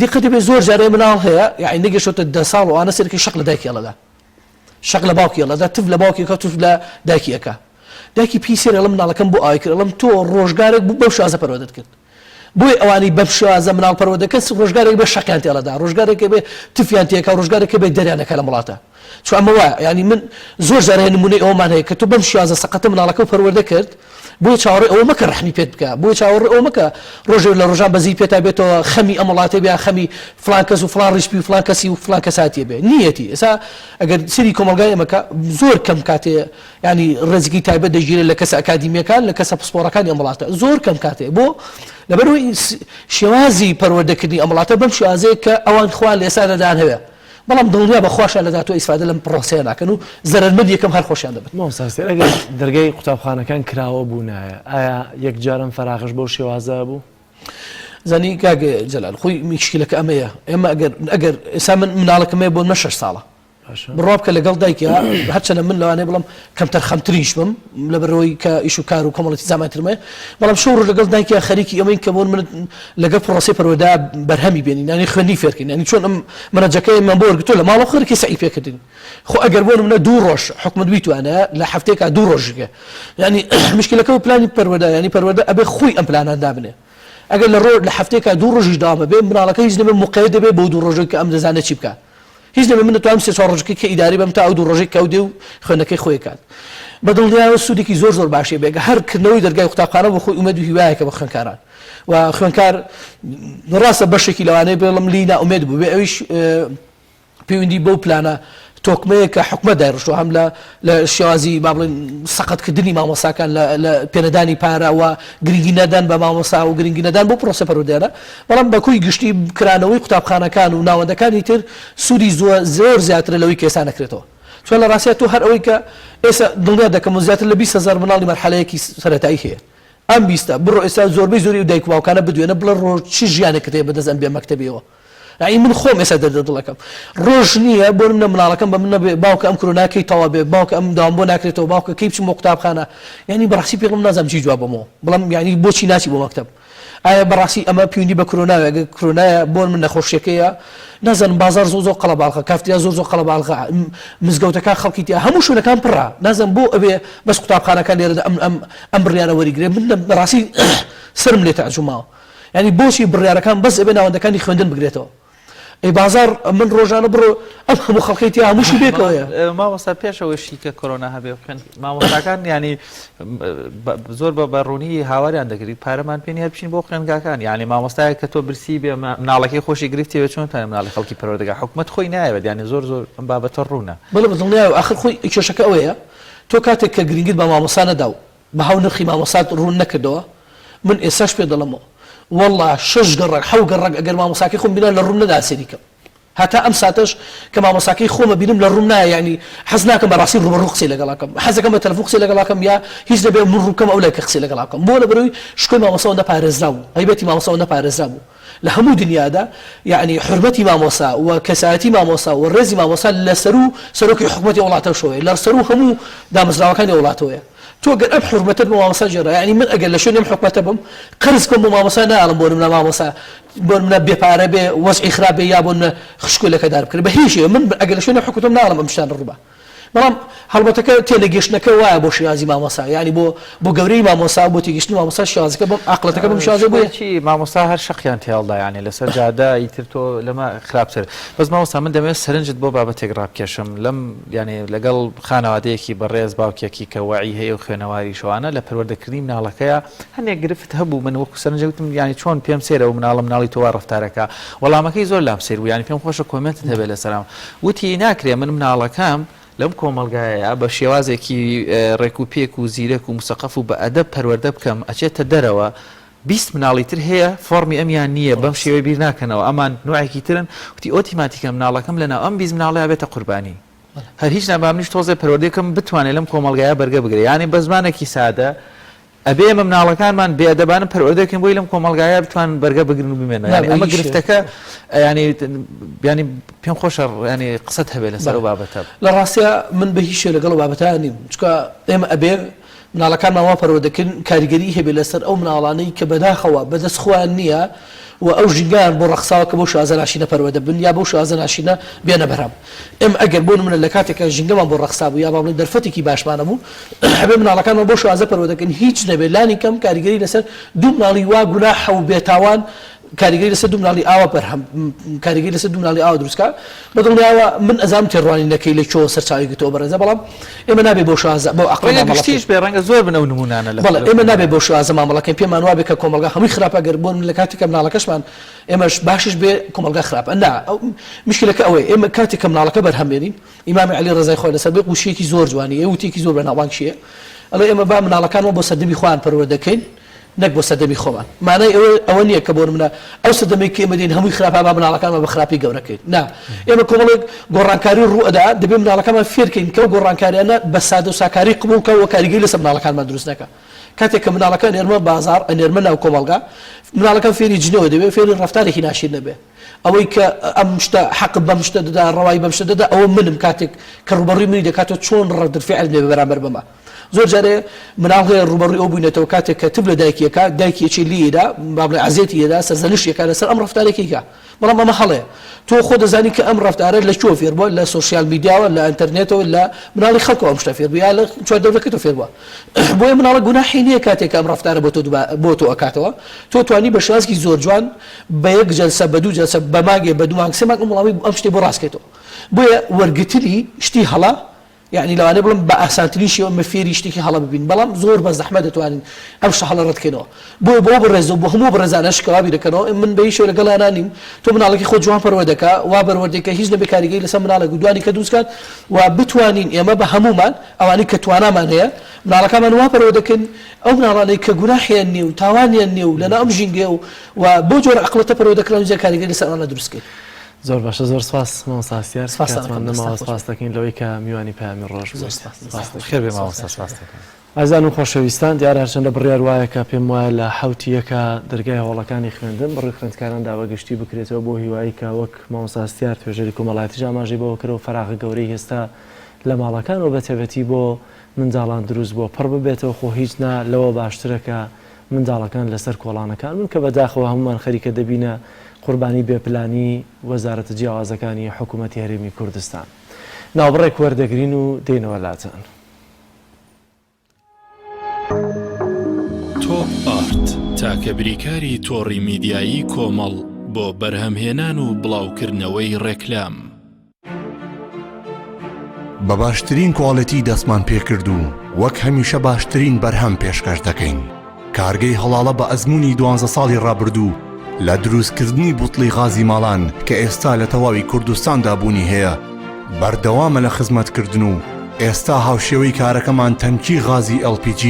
دیقەتی بێ زۆر جارێ مناڵ هەیە یعنی نەگەشتۆتە دە ساڵ و ئەوانە سێرەکەی شەق لە دایکی ئەڵەدا شەق لە باوکی ئەڵەدا تف لە باوکی ئەکا تف لە دایکی ئەکا دایکی پێی سەیرە ئەڵێم مناڵەکەم بۆ ئاوای کرد ئەڵێم تۆ ڕۆژگارێک بوو بەو شێوازە پەروەردەت کرد بۆیە ئەوانەی بەم شێوازە مناڵ پەروەردە کەس ڕۆژگارێک بێ شەقیان تێڵەدا ڕۆژگارێک بێ تفیان تێکا ڕۆژگارێک بێ دەریان دەکا لەم وڵاتە چون ئەمە وایە یعنی من زۆر جار هەیە نمونەی ئەومان هەیە کە تۆ بەم شێوازە سەقەتە مناڵەکە و پەروەردە کرد بۆیە چاوەڕێ ئەوە مەکە ڕەحمی پێت بکە بۆیە چاوەڕێ ئەوە مەکە ڕۆژێک لە ڕۆژان بەزی پێتا بێتەوە خەمی ئەم وڵاتێ بیا خەمی فلان کەس و فلان ڕیشپی و فلان کەسی و فلان کەساتیە بێ نیەتی ئێستا ئەگەر سری کۆمەڵگای ئێمەکە زۆر کەم کاتێ یانی ڕێزێکی تایبەت دەگیرێت لە کەسە ئەکادیمییەکان، لە کەسە پسپۆڕەکانی ئەم وڵاتە. زۆر کەم کاتێ. بۆ؟ لەبەرئەوەی شێوازی پەروەردەکردنی ئەم وڵاتە بەم شێوازەیە کە ئەوان خۆیان لە ئێستادا دەیانهەوێ. بەڵام دڵنیا بە خواشیان لە داهاتوو ئیسفادە لەم پڕۆسەیە ناکەن و زەرەرمەند یەکەم هەر خۆشیان دەبن. مامۆستا سێر ئەگەر دەرگای قوتابخانەکان کراوە بوونایە ئایا یەکجار ئەم فەراغەش بەو شێوازە ئەبوو؟ زانی کاک جەلال خۆی میشکیلەکە ئەمەیە ئێمە ئەگەر ئەگەر ئێستا من مناڵەکەم هەیە بۆ نمە شەش ساڵە بڕوا بکە لەگەڵ دایکیا هەرچەنە من لەوانەیە بڵم کەمتەرخەمتریش بم لەبەرەوەی کە ئیش و کار و کۆمەڵێکی زامانترم هەیە بەڵام شەو ڕۆژ لەگەڵ دایکیا خەریکی ئەمەین کە بۆن من لەگەڵ پرۆسەی پەروەردە بەرهەمی بێنین یانی خوێندنی فێرکەین یانی چۆن ئەم مەنەجەکەی من بۆ وەرگرتووە لە ماڵەوە خەریکی سەعی پێکردین خۆ ئەگەر بۆ نمونە دوو ڕۆژ حکومەت بیتوانە لە هەفتەیەکا دوو ڕۆژ یانی مشکلەکە و پلانی پەروەردە یانی پەروەردە ئەبێ خۆی ئەم پلانان دابنێ ئەگەر لە ڕۆ لە هەفتەیەکا دوو ڕۆژیش داوام بێ مناڵەکە هیچ نەبێ مقەیەت دەبێ بۆ دوو ڕۆژێک کە ئەم دەزانێت چی بکات هیچ نەبێ من دەتوانم سێ چوار ڕۆژەکەی کە ئیداری بەم تا ئەو دوو ڕۆژەی کە ئەو دێ و خوێندنەکەی خۆی کات بە دڵنیایەوە سوودێکی زۆر زۆر باشی بێ هەر کردنەوەی دەرگای قوتابخانە بۆ خۆی ئومێد و هیوایەکە بە خوێندکاران و خوێندکار ڕاستە بەشێکی لەوانەیە بڵێم لی نائومێد بوو بێ ئەویش پەیوەندی بەو پلانە تۆکمەیە کە حکومەت دایڕشتووە هەم لە لە شێوازی با بڵێن سەقەتکردنی مامۆستاکان لە لە پێنەدانی پارە و گرنگی نەدان بە مامۆستا و گرنگی نەدان بۆ پرۆسە پەروەردەیانە بەڵام بە کۆی گشتی کرانەوەی قوتابخانەکان و ناوەندەکانی تر سوودی زۆر زیاترە لەوەی کە ئێستا نەکرێتەوە چۆن لە ڕاستیا تۆ هەر ئەوەی کە ئێستا دڵنیا دەکەم و زیاتر لە 20 هەزار مناڵی مەرحەلەیەکی سەرەتایی هەیە ئەم بیستە بڕۆ ئێستا زۆربەی زۆری و دایک و باوکانە بدوێنە بڵێ ڕۆژ چ ژیانێکت هەیە بەدەست ئەم بێ مەکتەبیەوە یەعنی من خۆم ئێستا دەردە دڵەکەم ڕۆژ نییە بۆ منە مناڵەکەم بە من نەبێ باوکە ئەم کرۆنا کەی تەوا بێ باوکە ئەم داوام بۆ ناکرێتەوە باوکە کەی بچم بۆ قوتابخانە یعنی بەڕاستی پێ بڵێم نازانم چی جواب بەمەوە بڵێم یعنی بۆچی ناچی بۆ مەکتەب ئایا بەڕاستی ئەمە پەیوەندی بە کرۆناوە ئەگەر کرۆنایە بۆ من نەخۆشیەکەیە نازانم بازار زۆر زۆر قەڵەباڵغە کافتریا زۆر زۆر قەڵەباڵغە مزگەوتەکان خەڵکی تیا هەموو شوێنەکان پڕە نازانم بۆ ئەبێ بەس قوتابخانەکان لێرەدا ئەم ئەم ئەم بڕیارە وەریگرێ من بەڕاستی سەرم لێ تەعجوب ماوە یانی بۆچی بڕیارەکان بەس ئەبێ ناوەندەکانی خوێندن بگرێتەوە؟ ئەی بازاڕ من ڕۆژانە بڕۆ ئەم هەموو خەڵکەی تیا هەمووشی بێکەوەیە. مامۆستا پێش ئەوەشی کە کۆرۆنا هەبێ خوێن مامۆستاکان یانی زۆر بە بە ڕوونی هاواریان دەکرد پارەمان پێ نیە بچین بۆ خوێندگاکان یانی مامۆستایەک کە تۆ برسی بێ مناڵەکەی خۆشی گرفتی بێ چۆن توانێ مناڵی خەڵکی پەروەردەگا حکومەت خۆی نایەوێت یانی زۆر زۆر ئەم بابەتە ڕوونە. بەڵێ بە دڵنیایەوە ئاخر خۆی کێشەکە ئەوەیە تۆ کاتێک کە گرنگیت بە مامۆستا نەدا و بەها و نرخی مامۆستات ڕوون نەکردەوە من ئێستاش پێت دەڵێمەوە وەڵا شەش گەڕەک حەو گەڕەک ئەگەر مامۆستاکەی خۆم بینا لە ڕووم نەدا سەیری کەم هەتا ئەم ساتەش کە مامۆستاکەی خۆمە بینم لە ڕووم نایە یانی حەز ناکەم بەڕاستی ڕووبەڕوو قسەی لەگەڵا بکەم حەزەکەم بە تەلەفۆن قسەی لەگەڵا بکەم یا هیچ نەبێ من ڕوو بکەم ئەو لای کە قسەی لەگەڵا بکەم بۆ لەبەرەوەی شکۆی مامۆستا ئەوەندە پارێزراو بوو هەیبەتی مامۆستا ئەوەندە پارێزراو بوو لە هەموو دنیادا یەعنی حورمەتی مامۆستا و کەسایەتی مامۆستا و ڕێزی مامۆستا لە سەروو سەرۆکی حکومەتی ئەو وڵاتەشەوەیە لە سەروو هەموو دامەزراوەکانی ئەو وڵاتەوەیە تۆ گەر ئەم حورمەتەت بۆ مامۆستا گێڕا یەعنی من ئەگەر لە شوێنی ئەم حکومەتە بم قەرز بکەم بۆ مامۆستا نایەڵم بۆ نمونە مامۆستا بۆ نمونە بێ پارە بێ وەزعی خراپ بێ یا بۆ نمونە خشک و لەکەدار بکرێ بە هیچ شێوە من ئەگەر لە شوێنی ئەم حکومەتەم نایەڵم ئەم شتانە ڕووبا بەڵام هەڵبەتەکە تێنەگەشتنەکە وایە بۆ شێوازی مامۆستا یانی بۆ بۆ گەورەی مامۆستا بۆ تێگەشتنی مامۆستا شێوازەکە بەم عەقڵەتەکە بەم شێوازە بۆیە چی مامۆستا هەر شەقیان تێهەڵدا یانی لەسەر جادە ئیتر تۆ لەمە خراپتر بەس مامۆستا من دەمەوێت سەرنجت بۆ بابەتێک ڕابکێشم لەم یانی لەگەڵ خانەوادەیەکی بەڕێز باوکێکی کە وەعی هەیە و خوێنەواریش ئەوانە لە پەروەردەکردنی مناڵەکەیا هەنێک گرفت هەبوو من وەکو سەرنجێک وتم یانی چۆن پێم سەیرە ئەو مناڵە مناڵی تۆ وا ڕەفتارەکا وەڵامەکەی زۆر لام سەیر بوو یانی پێم خۆشە کۆمێنتت هەبێ لەسەرم وتی ناکرێ من مناڵەکەم لەم کۆمەڵگایەیا بە شێوازێکی ڕێک و پێک و زیرەک و مسەقەف و بە ئەدەب پەروەردە بکەم ئەچێتە دەرەوە 20 مناڵی تر هەیە فۆڕمی ئەمیان نییە بەم شێوەی بیر ناکەنەوە ئەمان نوعێکی ترن وتی ئۆتیماتیکە مناڵەکەم لەناو ئەم 20 مناڵەیا بێتە قوربانی هەر هیچ نا با منیش تۆزێ پەروەردەی کەم بتوانێ لەم کۆمەڵگایە بەرگە بگرێ یانی بە زمانێکی سادە ئەبێ ئێمە مناڵەکانمان بێ ئەدەبانە پەروەردە بکەین بۆی لەم کۆمەڵگایە بتوانن بەرگە بگرن و بمێنەوە یانی ئەمە گرفتەکە یانی یانی پێم خۆشە یانی قسەت هەبێ لەسەر ئەو بابەتە. لە ڕاستیا من بە هیچ شێ لەگەڵ ئەو بابەتە نیم چونکە ئێمە ئەبێ مناڵەکانمان وا پەروەردە کەین کاریگەری هەبێ لەسەر ئەو مناڵانەی کە بەداخەوە بەدەست خۆیان نییە و ئەو ژینگەیان بۆ ڕەخساوە کە بەو شێوازە ناشینە پەروەردە بن یا بەو شێوازە ناشینە بێنە بەرهەم. ئێمە ئەگەر بۆ نمونە لە کاتێکا ژینگەمان بۆ ڕەخسابوو یا با بڵێین دەرفەتێکی باشمان هەبوو ئەبێ مناڵەکانمان بەو شێوازە پەروەردە کەین هیچ نەبێ لانی کەم کاریگەری لەسەر دوو مناڵی وا گوناحە و بێتاوان کاریگەری لەسەر دوو مناڵی ئاوا بەرهەم کاریگەری لەسەر دوو مناڵی ئاوا دروست کا بە دڵنیاوە من ئەزانم تێڕوانینەکەی لە کوێوە سەرچاوەی گرتووە بەڕێزە بەڵام ئێمە نابێ بەو شێوازە بەو عەقڵە ڕەنگە مامەڵە گشتیش بکەین. بێ ڕەنگە زۆر بن ئەو نموونانە لە بەڵێ لە ئێمە نابێ کۆمەڵگا. بەو شێوازە مامەڵە کەین پێمان وابێ کە کۆمەڵگا هەمووی خراپە گەر بۆ نموونە لە کاتێکا مناڵەکەشمان ئێمەش باشیش بێ کۆمەڵگا خراپە نا ئەو مشکلەکە ئەوەیە ئێمە کاتێک کە مناڵەکە بەرهەم بێنین ئیمامی عەلی ڕەزای خوای لەسەر بێ وشەیەکی زۆر جوانی هەیە وتێکی زۆر بەناوبانگشی هەیە ئەڵێ ئێمە با مناڵەکانمان بۆ سەردەمی خۆیان پەروەردە کەین نەک بۆ سەردەمی خۆمان مانای ئەوە ئەوە نییە کە بۆ نمونە ئەو سەردەمەی کە ئێمە دێین هەمووی خراپە با مناڵەکانمان بە خراپی گەورە کەین نا ئێمە کۆمەڵێک گۆڕانکاری ڕوو ئەدا دەبێ مناڵەکانمان فێرکەین کە ئەو گۆڕانکاریانە بە سادە و ساکاری قبوڵ کە و کاریگەری لەسەر مناڵەکانمان دروست نەکا کاتێک کە مناڵەکە ئەنێرمە بازاڕ ئەنێرمە ناو کۆمەڵگا مناڵەکەم فێری جنێوە دەبێ فێری ڕەفتارێکی ناشیر نەبێ ئەوەی کە ئەم شتە حەق بەم شتە دەدا ڕەوای بەم شتە دەدا ئەوە منم کاتێک کە ڕووبەڕووی منی دەکاتەوە چۆن ڕەد فعل بێ بەرامبەر بەمە زۆر جارێ مناڵ هەیە ڕووبەڕووی ئەو بووینەتەوە کاتێک کە تف لە دایکی ئەکا دایکی ئەچێ لێی ئەدا با بڵێ ئەزێتی ئەدا سەرزەنشتی ئەکا لەسەر ئەم ڕەفتارێکی کە بەڵام ئەمە هەڵەیە تۆ خۆ دەزانی کە ئەم ڕەفتارە لە کوێ فێر بووە لە سۆشیال میدیاوە لە ئینتەرنێتەوە لە مناڵی خەڵکەوە ئەم شتە فێر بوو یا لە چواردەورەکەتەوە فێر بووە بۆیە مناڵە گوناحی نییە کاتێک کە ئەم ڕەفتارە بۆ تۆ بۆ تۆ ئەکاتەوە تۆ توانی بە شێوازێکی زۆر جوان بە یەک جەلسە بە دوو جەلسە بە مانگێ بە دوو مانگ سێ مانگ ئەم وەڵامی ئەم شتەی بۆ ڕاست کەیتەوە بۆیە وەرگرتنی شتی هەڵە یەعنی لەوانەیە بڵێم بە ئاسانترین شێوە ئێمە فێری شتێکی هەڵە ببین بەڵام زۆر بە زەحمەت دەتوانین ئەم شتە هەڵە ڕەت کەینەوە بۆیە بۆ بەڕێز و بۆ هەموو بەڕێزانەش کە وا بیرەکەنەوە من بە هیچ شێوە لەگەڵیانا نیم تۆ مناڵەکەی خۆت جوان پەروەردەکە وا پەروەردەی کە هیچ نەبێ کاریگەری لەسەر مناڵێک و دوانی کە دروست کات و بتوانین ئێمە بە هەموومان ئەوانەی کە توانامان هەیە مناڵەکانمان وا پەروەردەکەین ئەو مناڵانەی کە گوناحیان نییە و تاوانیان نییە و لەناو ئەم ژینگەیە و و بەو جۆرە عەقڵەتە پەروەردەکراون زیاد کاریگەری لەسەر ئەوانە دروست کەین. زۆر باشە زۆر سپاس مامۆستا هەستیار سپاستان کاتمان ئەکەم دەستتان نەماوە خۆش سپاس بێت. دەکەین لەوەی کە میوانی پەیامی ڕۆژ زۆر بوویت سپاس سپاس دەستتان خۆش خێر بێ بێت. مامۆستا سپاس دەکەم. ئازیزان و خۆشەویستان دیارە هەرچەندە بڕیار وایە کە پێم وایە لە حەوتی یەکە دەرگای هۆڵەکانی خوێندن بەڕووی خوێندکاراندا بە گشتی بکرێتەوە بۆ هیوایی کە وەک مامۆستا هەستیار توێژەری کۆمەڵایەتیش ئاماژەی بەوە کرد و فەراغە گەورەی ئێستا لە ماڵەکان و بەتایبەتی بۆ منداڵان دروست بووە پڕ ببێتەوە خۆ هیچ نا لەوە باشترە کە منداڵەکان لەسەر کۆڵانەکان بن کە بەداخەوە هەموومان خەریکە دەبینە قوربانی بێ پلانی وەزارەتە جیاوازەکانی حکوومەتی هەرێمی کوردستان. ناوبڕێک وەردەگرین و دێینەوە لاتان. تۆپ ئارت، تاکە بریکاری تۆڕی میدیایی کۆمەڵ. بۆ بەرهەمهێنان و بڵاوکردنەوەی ڕێکلام. بە باشترین کواڵێتی دەستمان پێکرد و وەک هەمیشە باشترین بەرهەم پێشکەش دەکەین. کارگەی هەڵاڵە بە ئەزموونی دوانزە ساڵی ڕابردوو لە دروستکردنی بوتڵی غازی ماڵان کە ئێستا لە تەواوی کوردستاندا بوونی هەیە، بەردەوامە لە خزمەتکردن و ئێستا هاوشێوەی کارەکەمان تەنکی غازی LPG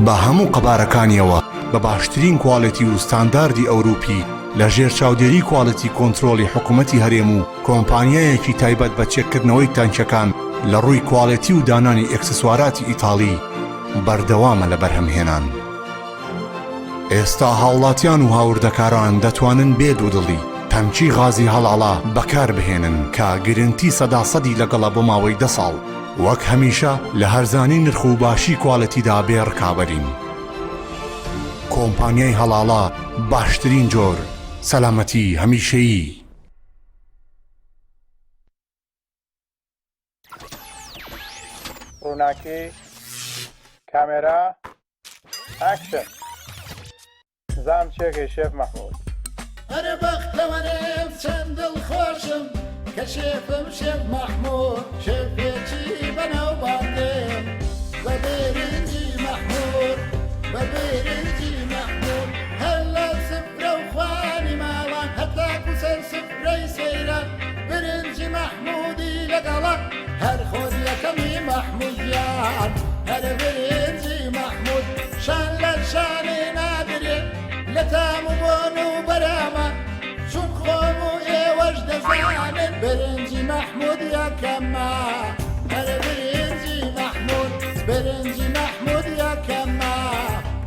بە هەموو قەبارەکانیەوە بە باشترین کواڵێتی و ستانداردی ئەوروپی لە ژێر چاودێری کواڵێتی کۆنترۆڵی حکومەتی هەرێم و کۆمپانیایەکی تایبەت بە چێککردنەوەی تانکیەکان لە ڕووی کواڵێتی و دانانی ئێکسسواراتی ئیتاڵی بەردەوامە لە بەرهەمهێنان. ئێستا هاوڵاتیان و هاوردەکاران دەتوانن بێ دوودڵی تەنکی غازی هەڵاڵە بەکاربهێنن کە گرنتی سەدا سەدی لەگەڵە بۆ ماوەی دە ساڵ. وەک هەمیشە لە هەرزانی نرخ و باشی کوالێتیدا بێ ڕکابەرین. کۆمپانیای هەڵاڵە باشترین جۆر، سەلامەتی هەمیشەیی. ڕووناکی، کامێرا، ئاکشن. زام چێکەی شێف مەحمود. ئەرێ بەختەوەرم چەند دڵخۆشم کە شێفم شێف مەحمود شێفێکی بەناوبانگم بە برنجی مەحمود بە برنجی مەحمود هەر لە سفرە و خوانی ماڵان هەتاکو سەر سفرەی سەیران برنجی مەحمودی لەگەڵە هەر خۆت یەکەمی مەحمود گیان هەر برنجی مەحمود شان لە شانی نادرێ لە تام و بۆن و بەرامە چون خۆم و ئێوەش دەزانن برنجی مەحمود یەکەمە هەر برنجی مەحمود برنجی مەحمود یەکەمە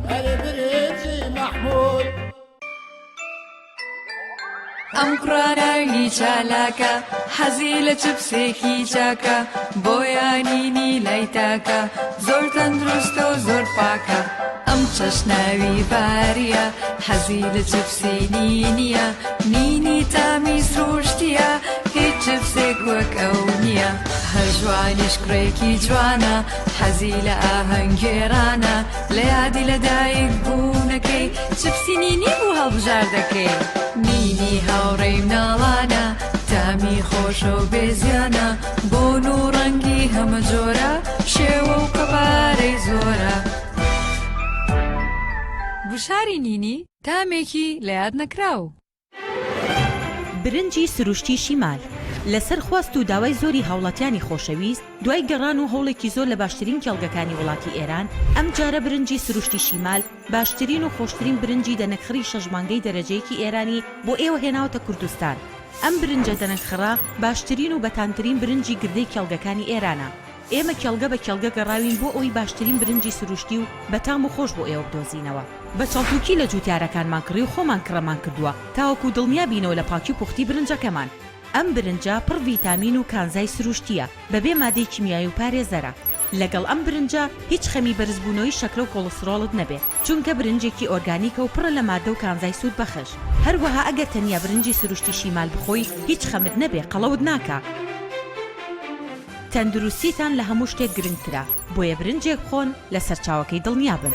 هەر برنجی مەحمود. ئەم کوڕە ناوی چالاکە حەزی لە چپسێکی چاکە بۆیە نینی لای تاکە زۆر تەندروستە و زۆر پاکە ئەم چەش ناوی باریە حەزی لە چپسی نینیە نینی تامی سروشتیە هیچ چپسێک وەک ئەو نییە هەر ژوانیش کوڕێکی جوانە حەزی لە ئاهەنگگێڕانە لە یادی لەدایک بوونەکەی چپسی نینی بوو هەڵبژاردەکەی. نینی هاوڕێی مناڵانە تامی خۆشە و بێ زیانە بۆن و ڕەنگی هەمە جۆرە شێوە و قەبارەی زۆرە. گوشاری نینی تامێکی لە یاد نەکراو. برنجی سروشتی شیمال، لەسەر خواست و داوای زۆری هاوڵاتیانی خۆشەویست، دوای گەڕان و هەوڵێکی زۆر لە باشترین کێڵگەکانی وڵاتی ئێران، ئەمجارە برنجی سروشتی شیمال باشترین و خۆشترین برنجی دەنەکخڕی شەش مانگەی دەرەجەیەکی ئێرانی بۆ ئێوە هێناوەتە کوردستان. ئەم برنجە دەنەکخڕە باشترین و بەتامترین برنجی گردەی کێڵگەکانی ئێرانە. ئێمە کێڵگە بە کێڵگە گەڕاوین بۆ ئەوەی باشترین برنجی سروشتی و بەتام و خۆش بۆ ئێوە بدۆزینەوە. بە چەڵتوکی لە جوتیارەکانمان کڕی و خۆمان کڕەمان کردووە تاوەکو دڵنیا بینەوە لە پاکی و پوختی برنجەکەمان. ئەم برنجە پڕ ڤیتامین و کانزای سروشتییە، بەبێ مادەی کیمیایی و پارێزەرە. لەگەڵ ئەم برنجە هیچ خەمی بەرزبوونەوەی شەکرە و کۆڵسترۆڵت نەبێ، چونکە برنجێکی ئۆرگانیکە و پڕە لە مادە و کانزای سوودبەخش. هەروەها ئەگەر تەنیا برنجی سروشتی شیمال بخۆی هیچ خەمت نەبێ قەڵەوت ناکا. تەندروستیتان لە هەموو شتێک گرنگترە، بۆیە برنجێک بخۆن لە سەرچاوەکەی دڵنیابن.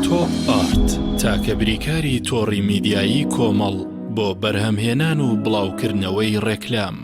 تۆپ ئارت، تاکە بریکاری تۆڕی میدیایی کۆمەڵ بۆ بەرهەمهێنان و بڵاوکردنەوەی ڕێکلام.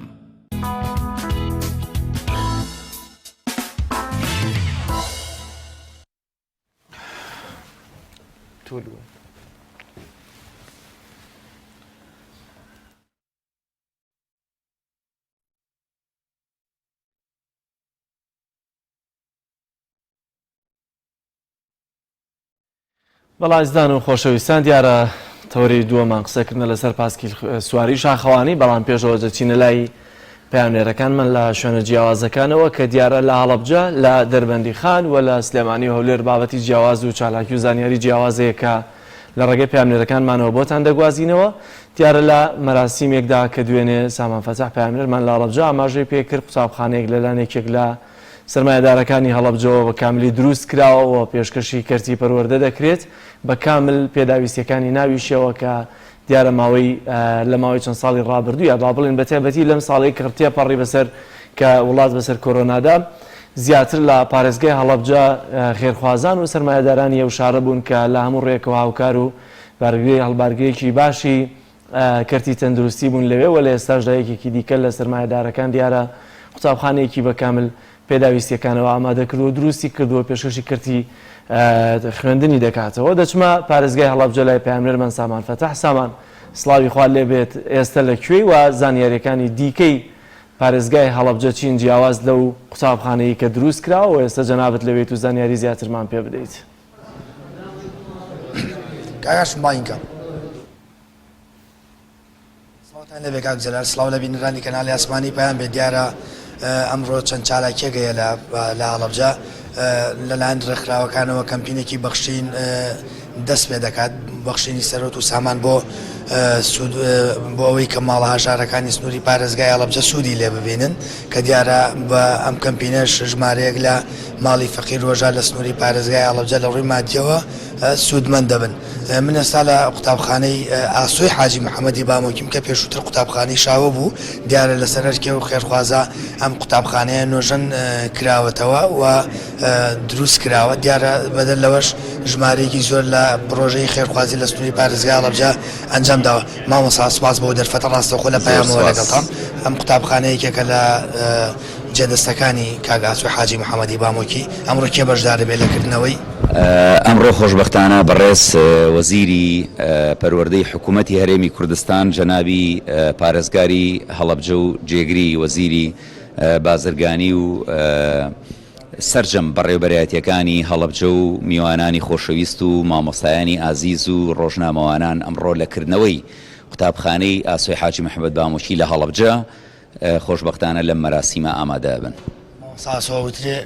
بەڵا ئازیزان و خۆشەویستان دیارە تەوەری دووەمان قسەکردنە لەسەر پاسکیل سواری شاخەوانی بەڵام پێشەوە دەچینە لای پەیامنێرەکانمان لە شوێنە جیاوازەکانەوە کە دیارە لە هەڵەبجە لە دەربەندی خان و لە سلێمانی و هەولێر بابەتی جیاواز و چالاکی و زانیاری جیاوازەیە کە لە ڕێگەی پەیامنێرەکانمانەوە بۆتان دەگوازینەوە دیارە لە مەراسیمێکدا کە دوێنێ سامان فەتاح پەیامنێرمان لە هەڵەبجە ئاماژەی پێکرد قوتابخانەیەک لەلایەن یەکێک لە سەرمایەدارەکانی هەڵەبجەوە بە کاملی دروست کراوە و پێشکەشی کەرتی پەروەردە دەکرێت بە کامل پێداویستیەکانی ناویشیەوە کە دیارە ماوەی لە ماوەی چەند ساڵی ڕابردوو یا با بڵێن بە تایبەتی لەم ساڵەی کە تێپەڕی بەسەر کە وڵات بەسەر کۆرۆنادا. زیاتر لە پارێزگای هەڵەبجە خێرخوازان و سەرمایەدارانی ئەو شارە بوون کە لە هەموو ڕێکەوە هاوکار و بارگرێ هەڵبارگرێکی باشی کەرتی تەندروستی بوون لەوێ و لە ئێستاشدا یەکێکی دیکە لە سەرمایەدارەکان دیارە قوتابخانەیەکی بە کامل پێداویستیەکانەوە ئامادە کردووە دروستی کردووە پێشکەشی کەرتی خوێندنی دەکاتەوە دەچمە پارێزگای هەڵەبجە لای پەیامنێرمان سامان فەتاح سامان سڵاوی خوا لێبێت ئێستە لە کوێی و زانیاریەکانی دیکەی پارێزگای هەڵەبجە چین جیاواز لەو قوتابخانەی کە دروست کراوە و ئێستا جەنابت لەوێیت و زانیاری زیاترمان پێ بدەیت. کاک هاشم بانگی کە. سڵاوتان لێبێ کاک جەلال، سڵاو لە بینەرانی کەناڵی ئاسمانی پەیام بێت، دیارە ئەمڕۆ چەند چالاکیەک هەیە لە لە هەڵەبجە لەلایەن ڕێکخراوەکانەوە کەمپینێکی بەخشین دەست پێ دەکات، بەخشینی سەرۆت و سامان بۆ سوود بۆ ئەوەی کە ماڵە هەژارەکانی سنووری پارێزگای هەڵەبجە سوودی لێ ببینن کە دیارە بە ئەم کەمپینەش ژمارەیەک لە ماڵی فەقیر و هەژار لە سنووری پارێزگای هەڵەبجە لە ڕووی مادیەوە سوودمەند دەبن. من ئێستا لە قوتابخانەی ئاسۆی حاجی محەمەدی بامۆکیم کە پێشووتر قوتابخانەی شاوە بوو، دیارە لەسەر ئەرکی ئەو خێرخوازە ئەم قوتابخانەیە نۆژەن کراوەتەوە و دروست کراوە، دیارە بەدەر لەوەش ژمارەیەکی زۆر لە پڕۆژەی خێرخوازی لە سنووری پارێزگای هەڵەبجە ئەنجام داوە. مامۆستا سوپاس بۆ دەرفەتە ڕاستەوخۆ لە پەیامەوە لەگەڵتان. ئەم قوتابخانە یەکێکە لە جێدەستەکانی کاک ئاسۆ حاجی محەمەدی بامۆکی، ئەمڕۆ کێ بەشدار دەبێت لە کردنەوەی؟ ئەمڕۆ خۆشبەختانە بەڕێز وەزیری پەروەردەی حکوومەتی هەرێمی کوردستان جەنابی پارێزگاری هەڵەبجە و جێگری وەزیری بازرگانی و سەرجەم بەڕێوبەرایەتیەکانی هەڵەبجە و میوانانی خۆشەویست و مامۆستایانی ئازیز و ڕۆژنامەوانان ئەمڕۆ لە کردنەوەی قوتابخانەی ئاسۆی حاجی محەمەد بامۆکی لە هەڵەبجە خۆشبەختانە لەم مەراسیمە ئامادە ئەبن. مامۆستا ئاسۆ ئەوترێ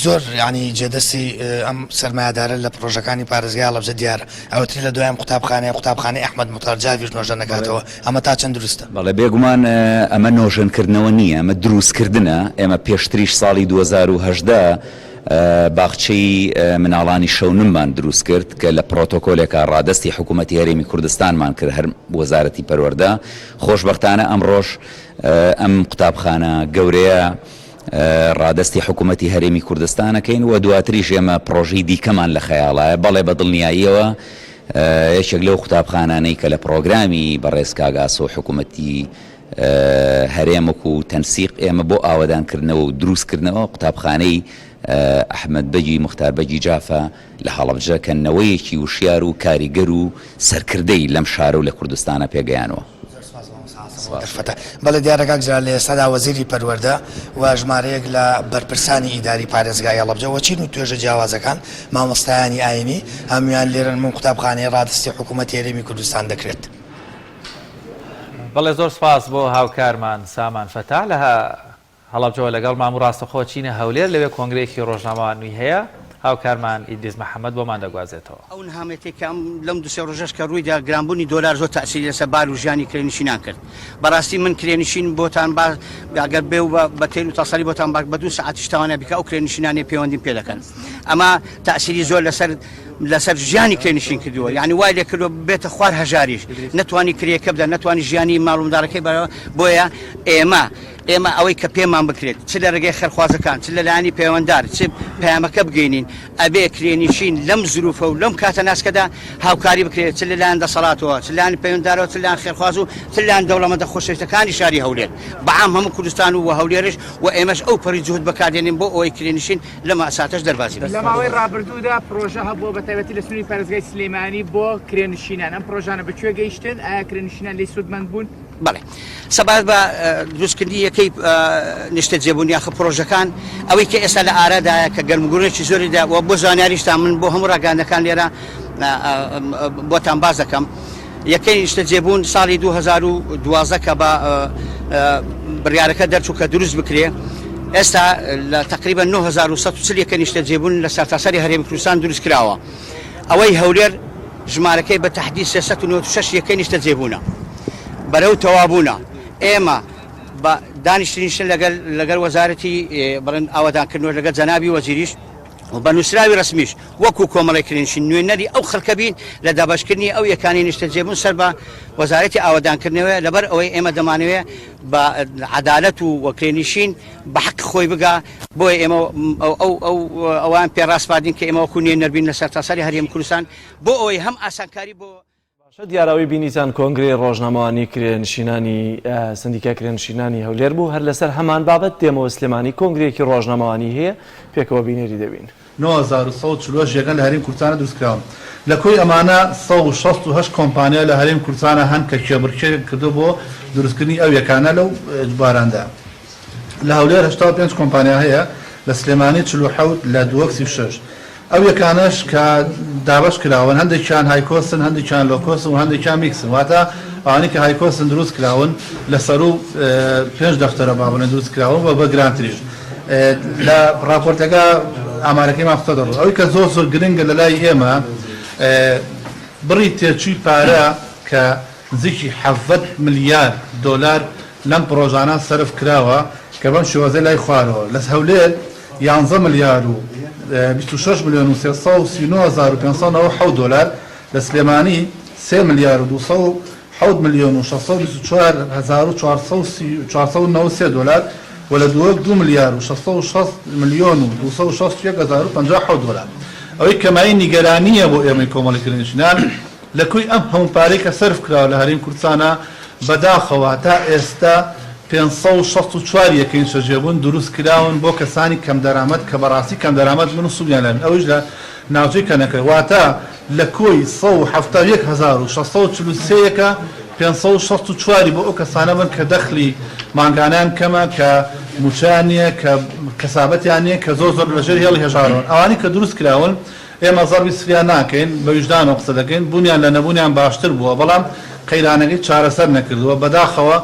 زۆر یانی جێدەستی ئەم سەرمایەدارە لە پڕۆژەکانی پارێزگای هەڵەبجە دیارە، ئەوترێ لە دوای ئەم قوتابخانەیە قوتابخانەی ئەحمەد موختار جافیش نۆژەن دەکاتەوە، ئەمە تا چەند دروستە؟ بەڵێ بێگومان ئەمە نۆژەنکردنەوە نییە، ئەمە دروستکردنە، ئێمە پێشتریش ساڵی 2018 باخچەی مناڵانی شەونممان دروست کرد کە لە پڕۆتۆکۆلێکا ڕادەستی حکوومەتی هەرێمی کوردستانمان کرد هەر وەزارەتی پەروەردە، خۆشبەختانە ئەمڕۆش ئەم قوتابخانە گەورەیە ڕادەستی حکوومەتی هەرێمی کوردستان ئەکەین و دواتریش ئێمە پڕۆژەی دیکەمان لە خەیاڵایە، بەڵێ بە دڵنیاییەوە یەکێک لەو قوتابخانانەی کە لە پڕۆگرامی بەڕێز کاک ئاسۆ حکوومەتی هەرێم وەکو تەنسیق ئێمە بۆ ئاوەدانکردنەوە و دروستکردنەوە قوتابخانەی ئەحمەد بەگی موختار بەگی جافە لە هەڵەبجە کە نەوەیەکی وشیار و کاریگەر و سەرکردەی لەم شارە و لە کوردستانە پێگەیانوە. زۆر سوپاس مامۆستا حەسەن بۆ دەرفەتە. بەڵێ دیارە کاک جەلال لە ئێستادا وەزیری پەروەردە و ژمارەیەک لە بەرپرسانی ئیداری پارێزگای هەڵەبجە و چین و توێژە جیاوازەکان مامۆستایانی ئاینی هەموویان لێرەن بەم قوتابخانەیە ڕادەستی حکوومەتی هەرێمی کوردستان دەکرێت. بەڵێ زۆر سوپاس بۆ هاوکارمان سامان فەتاح لە هەڵەبجەوە لەگەڵمان بوو، ڕاستەخۆ چینە هەولێر لەوێ کۆنگرەیەکی ڕۆژنامەوانوی هەیە، هاوکارمان ئیدریس محەمەد بۆمان دەگوازێتەوە. ئەو نەهامەتیەی کە ئەم لەم دوو سێ ڕۆژەش کە ڕوویدا گرانبوونی دۆلار زۆر تەئسیری لەسەر بار و ژیانی کرێنشینان کرد بەڕاستی من کرێنشین بۆتان با ئەگەر بێ و بە تێر و تەسەلی بۆتان با بە دوو سەعاتیش تەوانای بکە ئەو کرێنشینانەی پەیوەندیم پێ دەکەن ئەمە تەئسیری زۆر لەسەر لەسەر ژیانی کرێنشین کردووە یعنی وای لێ کردووە بێتە خوار هەژاریش نەتوانی کرێکە بدە نەتوانی ژیانی ماڵ و منداڵەکەی بەرەوە بۆیە ئێمە ئێمە ئەوەی کە پێمان بکرێت چ لە ڕێگەی خێرخوازەکان چ لە لایەنی پەیوەندار چ پەیامەکە بگەینین ئەبێ کرێنشین لەم زروفە و لەم کاتە ناسکەدا هاوکاری بکرێت چ لە لایەن دەسەڵاتەوە چ لایەن پەیوەندارەوە چ لایەن خێرخواز و چ لایەن دەوڵەمەندە خۆشەویستەکانی شاری هەولێر بە عام هەموو کوردستان و هەولێرش و ئێمەش ئەو پەڕی جوهد بەکاردێنین بۆ ئەوەی کرێنشین لەم مەئساتەش دەربازی بێت. لە ماوەی ڕابردوودا پڕۆژە هەبووە بە تایبەتی لە سنووری پارێزگای سلێمانی بۆ کرێنشینان، ئەم پڕۆژانە بە کوێ گەیشتن؟ ئایا کرێنشینان لێی سوودمەند بوون؟ بەڵێ سەبارەت بە دروستکردنی یەکەی نیشتەجێبوون یاخە پڕۆژەکان ئەوەی کە ئێستا لە ئارادایە کە گەرموگوڕێکی زۆری دا و بۆ زانیاریشتان من بۆ هەموو ڕاگەیاندنەکان لێرە بۆتان باس دەکەم یەکەی نیشتەجێبوون ساڵی 2012 کە بە بڕیارەکە دەرچوو کە دروست بکرێ ئێستا لە تقریبا 9140 یەکە نیشتەجێبوون لە سەرتاسەری هەرێمی کوردستان دروست کراوە ئەوەی هەولێر ژمارەکەی بە تەحدید 396 یەکەی نیشتەجێبوونە بەرەو تەوابوونە ئێمە بە دانیشتنیشتن لەگەل لەگەل وەزارەتی بڵێن ئاوەدانکردنەوە لەگەل جەنابی وەزیریش. و بە نووسراوی ڕەسمیش وەکو کۆمەڵەی کرێنشین نوێنەری ئەو خەڵکە بین لە دابەشکردنی ئەو یەکانەی نیشتەجێبوون سەر بە وەزارەتی ئاوەدانکردنەوە لەبەر ئەوەی ئێمە دەمانەوێ بە عەدالەت و وە کرێنشین بە حەقی خۆی بگا بۆیە ئێمە ئەو ئەو ئەوان پێ ڕاسپاردین کە ئێمە وەکو نوێنەر بین لە سەرتاسەری هەرێمی کوردستان بۆ ئەوەی هەم ئاسانکاری بۆ باشە دیارە ئەوەی بینیتان کۆنگرەی ڕۆژنامەوانی کرێنشینانی سندیکای کرێنشینانی هەولێر بوو، هەر لەسەر هەمان بابەت دێمەوە سلێمانی کۆنگرەیەکی ڕۆژنامەوانی هەیە پێکەوە بینەری دەبین. 9148 یەکە لە هەرێمی کوردستانا دروستکراون، لە کۆی ئەمانە 168 کۆمپانیا لە هەرێمی کوردستانا هەن کە کێبڕکێیان کردووە بۆ دروستکردنی ئەو یەکانە لەو بواراندا. لە هەولێر 85 کۆمپانیا هەیە، لە سلێمانی 47، لە دهۆک 36. ئەو یەکانەش کە دابەش کراون هەندێکیان high cost ن هەندێکیان low cost ن و هەندێکیان mix ن واتە ئەوانەی کە high cost ن دروست کراون لە سەروو پێنج دەفتەرە با بڵێن دروست کراون و بە گرانتریش لە ڕاپۆرتەکە ئامارەکەیمان خستۆتە ڕوو ئەوەی کە زۆر زۆر گرنگە لە لای ئێمە بڕی تێچووی پارە کە نزیکی 17 ملیار دۆلار لەم پڕۆژانە سەرف کراوە کە بەم شێوازەی لای خوارەوە لە هەولێر یانزە ملیار و 26 ملیۆن و 339 هەزار و 597 دۆلار، لە سلێمانی سێ ملیار و 207 ملیۆن و 624 هەزار و 493 دۆلار و لە دهۆک دوو ملیار و 660 ملیۆن و 261 هەزار و 57 دۆلار. ئەوەی کە مایەی نیگەرانییە بۆ ئێمەی کۆمەڵی کرێنشینان، لە کۆی ئەم هەموو پارەی کە سەرف کراوە لە هەرێمی کوردستانا بەداخەوە هەتا ئێستا 564 یەکەی نیشتەجێبوون دروست کراون بۆ کەسانی کەمدەرامەت کە بەڕاستی کەمدەرامەت بن و سوودیان لێ بن ئەویش لە ناوچەی کەنەکە واتە لە کۆی 171643 یەکە 564 ی بۆ ئەو کەسانە بن کە دەخلی مانگانەیان کەمە کە مووچەیان نییە کە کەسابەتیان نییە کە زۆر زۆر لەژێر هێڵی هەژارەوەن ئەوانەی کە دروست کراون ئێمە زەڕبی سفریان ناکەین، بە ویژدانەوە قسە دەکەین، بوونیان لە نەبوونیان باشتر بووە، بەڵام قەیرانەکەی چارەسەر نەکردووە، بەداخەوە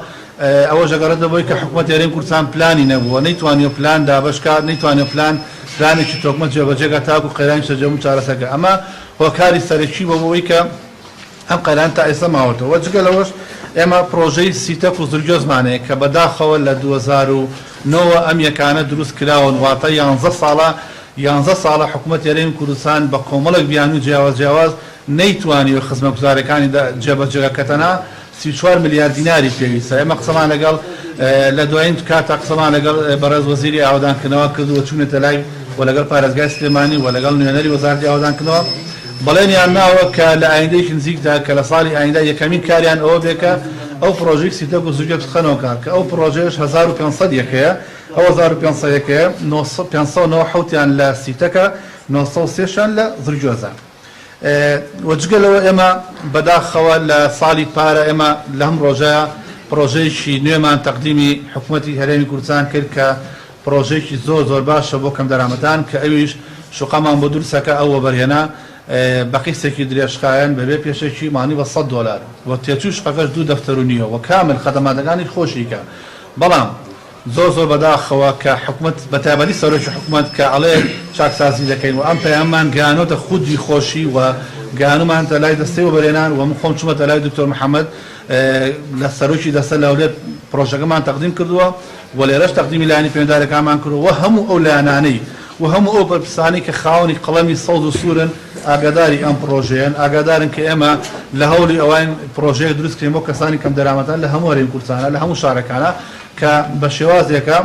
ئەوەش دەگەڕێتەوە بۆی کە حکومەتی هەرێمی کوردستان پلانی نەبووە، نەیتوانیوە پلان دابەش کات، نەیتوانیوە پلان پلانێکی تۆکمە جێبەجێ کات تاکو قەیرانی نیشتەجێبوون چارەسەر کات، ئەمە هۆکاری سەرەکی بووە بۆ ئەوەی کە ئەم قەیرانە تا ئێستا ماوەتەوە و جگە لەوەش ئێمە پڕۆژەی سیتەک و زرگوێزمان هەیە کە بەداخەوە لە 2009 وە ئەم یەکانە دروست کراون واتە یانزە ساڵە یانزە ساڵە حکومەتی هەرێمی کوردستان بە کۆمەڵێک بیانووی جیاواز جیاواز نەیتوانیوە خزمەتگوزاریەکانی جێبەجێ کە تەنها 34 ملیار دیناری پێویستە. ئێمە قسەمان لەگەڵ لە دوایین کاتا قسەمان لەگەڵ بەڕێز وەزیری ئاوەدانکردنەوە کرد و چوونەتە لای و لەگەڵ پارێزگای سلێمانی و لەگەڵ نوێنەری وەزارەتی ئاوەدانکردنەوە بەڵێنیان ناوە کە لە ئایندەیەکی نزیکدا کە لە ساڵی ئایندە یەکەمین کاریان ئەوە بێ کە ئەو پڕۆژەی سیتەک و زوگێ بخەنەوە کار کە ئەو پڕۆژەیەش 1500 یەکەیە ئەو 1500 یەکەیە 597 یان لە سیتەکە 903 شیان لە زرگوێزە. و جگە لەوە ئێمە بەداخەوە لە ساڵی پارە ئێمە لەم ڕۆژەیا پڕۆژەیەکی نوێمان تەقدیمی حکومەتی هەرێمی کوردستان کرد کە پڕۆژەیەکی زۆر زۆر باشە بۆ کەمدەرامەتان کە ئەویش شوقەمان بۆ دروستەکە ئەو وەبەرهێنا بە قیستێکی درێژخایەن بەبێ پێشەکی مانی بە 100 دۆلار و تێچووی شوقەکەش دوو دەفتەر و نیوە و کامل خەدەماتەکانی خۆشی کە بەڵام زۆر زۆر بەداخەوە کە حکومەت بەتایبەتی سەرۆکی حکومەت کە ئەڵێ چاکسازی دەکەین و ئەم پەیاممان گەیانۆتە خودی خۆشی و گەیانومانتە لای دەستەی وەبەرهێنان و من خۆم چومەتە لای دکتۆر محەمەد لە سەرۆکی دەستە لە هەولێر پڕۆژەکەمان تەقدیم کردووە و لێرەش تەقدیمی لایەنی پەیوەندارەکانمان کردووە و هەموو ئەو لایەنانەی و هەموو ئەو بەرپرسانەی کە خاوەنی قەڵەمی سەوز و سوورن ئاگاداری ئەم پڕۆژەیەن ئاگادارن کە ئێمە لە هەوڵی ئەوەین پڕۆژەیەک دروست کەین بۆ کەسانی کەمدەرامەتان لە هەموو هەرێمی کوردستانە لە هەموو شارەکانە کە بە شێوازێکە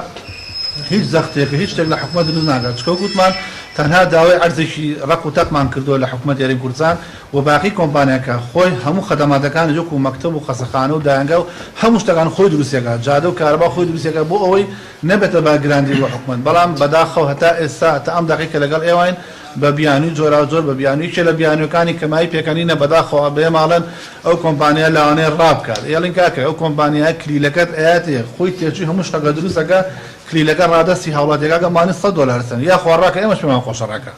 هیچ زەختێک هیچ شتێک لە حکومەت دروست ناکات، چونکە وەک وتمان تەنها داوای عەرزێکی ڕەق و تەقمان کردووە لە حکومەتی هەرێمی کوردستان و باقی کۆمپانیاکە خۆی هەموو خەدەماتەکانی وەکو مەکتەب و خەسەخانە و دایەنگا و هەموو شتەکان خۆی دروستی ئەکات، جادە و کارەبا خۆی دروستی ئەکات بۆ ئەوەی نەبێتە بارگراندی بۆ حکومەت، بەڵام بەداخەوە هەتا ئێستا هەتا ئەم دەقەی کە لەگەڵ ئێوەین بە بیانووی جۆراوجۆر بە بیانوو یەکێ لە بیانووەکانی کە مایەی پێکەنینە بەداخەوە بە ئێمە ئەڵێن ئەو کۆمپانیایە لەوانەیە ڕابکات ئێڵین کاکە ئەو کۆمپانیایە کلیلەکەت ئەیاتێ خۆی تێچووی هەموو شتەکە دروست ئەکا کلیلەکە ڕادەستی هاوڵاتیەکە ئەکا مانی سەد دۆلار سەن یاخوا ڕاکە ئێمەش پێمان خۆشە ڕاکا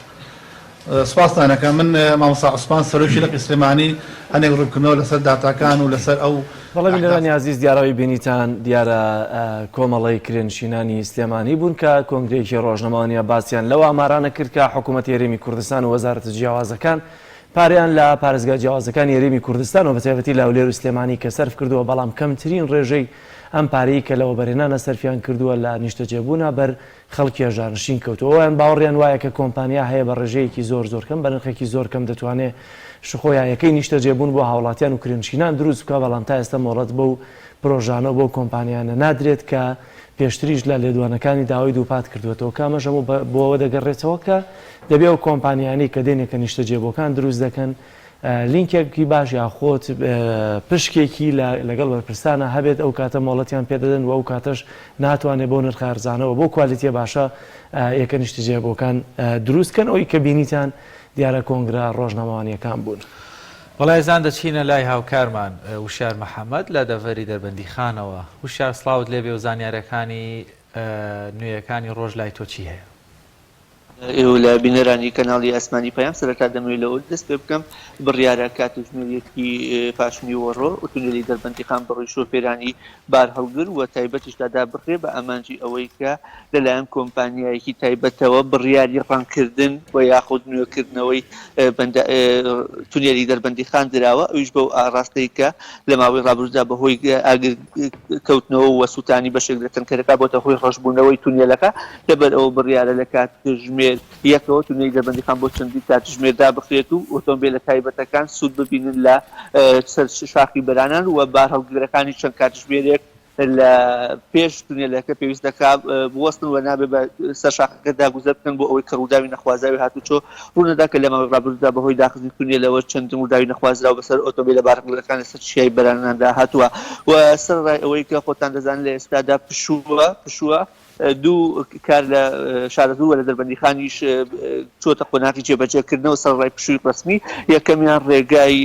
سوپاستان ئەکەم من مامۆستا عوسمان سەرۆکی لقی سلێمانی هەنێک ڕوونکردنەوە لەسەر داتاکان و لەسەر ئەو بەڵێ بینەرانی ئازیز دیارەوەی بینیتان دیارە کۆمەڵەی کرێنشینانی سلێمانی بوون کە کۆنگرەیەکی ڕۆژنامەوانیە باسیان لەو ئامارانە کرد کە حکوومەتی هەرێمی کوردستان و وەزارەتە جیاوازەکان پارەیان لە پارێزگا جیاوازەکانی هەرێمی کوردستان و بەتایبەتی لە هەولێر و سلێمانی کە سەرف کردووە بەڵام کەمترین ڕێژەی. ئەم پارەی کە لە وەبەرهێنانە سەرفیان کردووە لە نیشتەجێبوونا بەر خەڵکی هەژارنشین کەوتووە. ئەوان باوەڕیان وایە کە کۆمپانیا هەیە بە ڕێژەیەکی زۆر زۆر کەم، بە نرخێکی زۆر کەم دەتوانێ شوقە یا یەکەی نیشتەجێبوون بۆ هاوڵاتیان و کرێنشینان دروست بکا، بەڵام تا ئێستا مۆڵەت بەو پرۆژانە و بەو کۆمپانیانە نادرێت کە پێشتریش لە لێدوانەکانی داوای دووپات کردووەتەوە کە ئەمەش هەموو بۆ ئەوە دەگەڕێتەوە کە دەبێ ئەو کۆمپانیانەی کە دێن یەکە نیشتەجێبووەکان دروست دەکەن لینکێکی باش یاخود پشکێکی لەگەڵ بەرپرسانە هەبێت ئەو کاتە مۆڵەتیان پێدەدەن و ئەو کاتەش ناتوانێت بەو نرخە ئەرزانەوە بەو کوالیتیە باشە یەکە نیشتەجێبووەکان دروست کەن ئەوی کە بینیتان دیارە کۆنگرە ڕۆژنامەوانیەکان بوون. وەڵا ئێزان دەچینە لای هاوکارمان وشیار محەمەد لە دەڤەری دەربەندیخانەوە. وشیار سڵاوت لێبێ و زانیارەکانی نوێیەکانی ڕۆژ لای تۆ چی هەیە؟ ئێوە لە بینەرانی کەناڵی ئاسمانی پەیام سەرەتا دەمەوێت لەوە دەست پێ بکەم بڕیارە کاتژمێر یەکی پاشنیوەڕۆ ئوتومبێلی دەربەندیخان بەڕووی شۆفێرانی بارهەڵگر و تایبەتیشدا دابخرێ بە ئامانجی ئەوەی کە لەلایەن کۆمپانیایەکی تایبەتەوە بڕیاری ڕەنگکردن و یاخود نوێکردنەوەی تونێلی دەربەندیخان دراوە ئەویش بەو ئاڕاستەی کە لە ماوەی ڕابردوودا بەهۆی ئاگر کەوتنەوە و سووتانی بەشێک لە تەنکەرەکە بۆتە هۆی ڕەشبوونەوەی تونێلەکە، لەبەر ئەوە بڕیارە لە کاتژمێر یەکەوە تونێلی دەربەندیخان بۆ چەندین کاتژمێر دابخرێت و ئۆتۆمبێلە تایبەتەکان سوود ببینن لە سەر شاخی بەرانان و بارهەڵگرەکانی چەند کاتژمێرێک لە پێش تونێلەکە پێویست دەکات بوەستن و نابێت بە سەر شاخەکەدا گوزەر بکەن بۆ ئەوەی کە ڕووداوی نەخوازراوی هاتوچۆ ڕوونەدا کە لە ماوەی ڕابردوودا بەهۆی داخستنی تونێلەوە چەندین ڕووداوی نەخوازراو بەسەر ئۆتۆمبێلە بارهەڵگرەکان لەسەر چیای بەراناندا هاتووە و سەرەڕای ئەوەی کە خۆتان دەزانن لە ئێستادا پشووە پشووە دوو کار لە شارەزوور و لە دەربەندیخانیش چووەتە قۆناغی جێبەجێکردنەوە سەرەڕای پشووی ڕەسمی یەکەمیان ڕێگای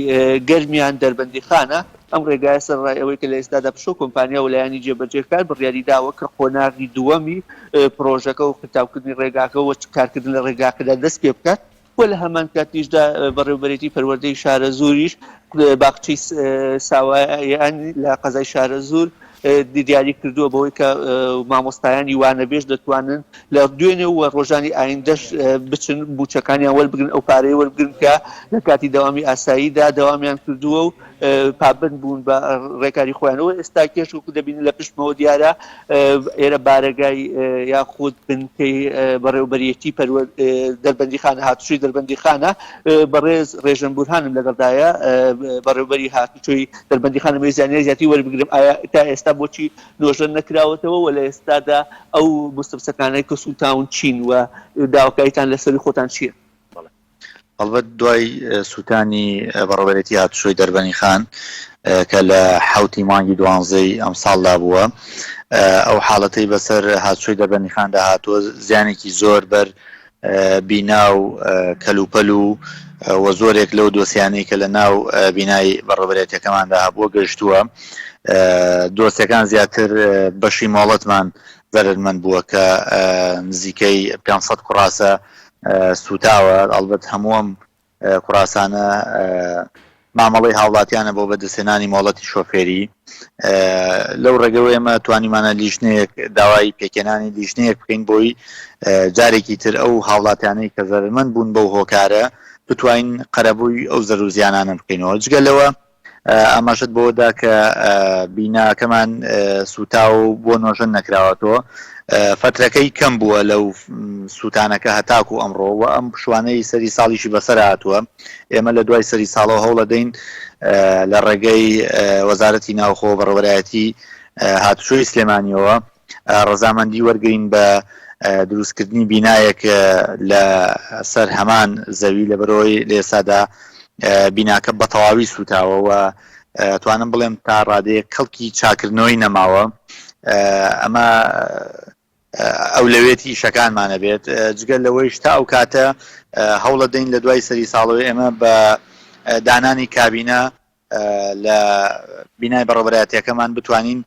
گەرمیان دەربەندیخانە ئەم ڕێگایە سەرەڕای ئەوەی کە لە ئێستادا پشووە کۆمپانیا و لایەنی جێبەجێکار بڕیاری داوە کە قۆناغی دووەمی پڕۆژەکە و قیرتاوکردنی ڕێگاکە و کارکردن لە ڕێگاکەدا دەست پێ بکات و لە هەمان کاتیشدا بەڕێوەبەرێتی پەروەردەی شارەزووریش باخچەی ساوایان لە قەزای شارەزوور دیاری کردووە بەوەی کە مامۆستایانی وانەبێژ دەتوانن لە دوێنێ و ڕۆژانی ئایندەش بچن مووچەکانیان وەربگرن ئەو پارەیە وەربگرن کە لە کاتی دەوامی ئاساییدا دەوامیان کردووە و پابەند بوون بە ڕێکاری خۆیانەوە ئێستا کێش وەکو دەبینن لە پشتمەوە دیارە ئێرە بارەگای یاخود بنکەی بەڕێوبەرێتی پەروەر دەربەندیخانە هاتوچۆی دەربەندیخانە بەڕێز ڕێژەن بورهانم لەگەڵدایە بەڕێوبەری هاتوچۆی دەربەندیخانە مەوێ زانیاری زیاتری وەربگرم ئایا تا ئێستا بۆچی نۆژەن نەکراوەتەوە و لە ئێستادا ئەو مستەفسەکانەی کە سووتاون چین و داواکاریتان لەسەروی خۆتان چییە؟ هەڵبەت دوای سووتانی بەڕێوەبەرێتی هاتوچۆی دەربەنیخان کە لە حەوتی مانگی دوانزەی ئەمساڵدا بووە، ئەو حاڵەتەی بەسەر هاتوچۆی دەربەندیخاندا هاتووە زیانێکی زۆر بەر بینا و کەلوپەل و و زۆرێک لەو دۆسیانەی کە لە ناو بینای بەڕێوەبەرێتیەکەماندا هەبووە گەشتووە. دۆسیەکان زیاتر بەشی مۆڵەتمان زەرەرمەند بووە کە نزیکەی 500 کوڕاسە سووتاوە، ئەڵبەت هەموو ئەم کوڕاسانە مامەڵەی هاوڵاتیانە بۆ بەدەستهێنانی مۆڵەتی شۆفێری. لەو ڕێگەوە ئێمە توانیمانە لیژنەیەک داوای پێکهێنانی لیژنەیەک بکەین بۆی جارێکی تر ئەو هاوڵاتیانەی کە زەرەرمەند بوون بەو هۆکارە بتوانین قەرەبووی ئەو زەرر و زیانانە بکەینەوە. جگە لەوە ئاماژەت بەوە دا کە بیناکەمان سووتاوە و بۆ نۆژەن نەکراوەتەوە، فەترەکەی کەم بووە لەو سووتانەکە هەتاکوو ئەمڕۆ و ئەم پشووانەی سەری ساڵیشی بەسەر هاتووە. ئێمە لە دوای سەری ساڵەوە هەوڵەدەین لە ڕێگەی وەزارەتی ناوخۆ و بەڕێوەبەرایەتی هاتوچۆی سلێمانییەوە ڕەزامەندی وەرگرین بە دروستکردنی بینایەک لە سەر هەمان زەوی لەبەرئەوەی لە ئێستادا بیناکە بە تەواوی سووتاوە و توانم بڵێم تا ڕادەیەک کەڵکی چاکردنەوەی نەماوە ئەمە ئەولەوێتی ئیشەکانمانە بێت جگە لەوەیش تا ئەو کاتە هەوڵە دەین لە دوای سەری ساڵەوەی ئێمە بە دانانی کابینە لە بینای بەڕێوەبەرایەتیەکەمان بتوانین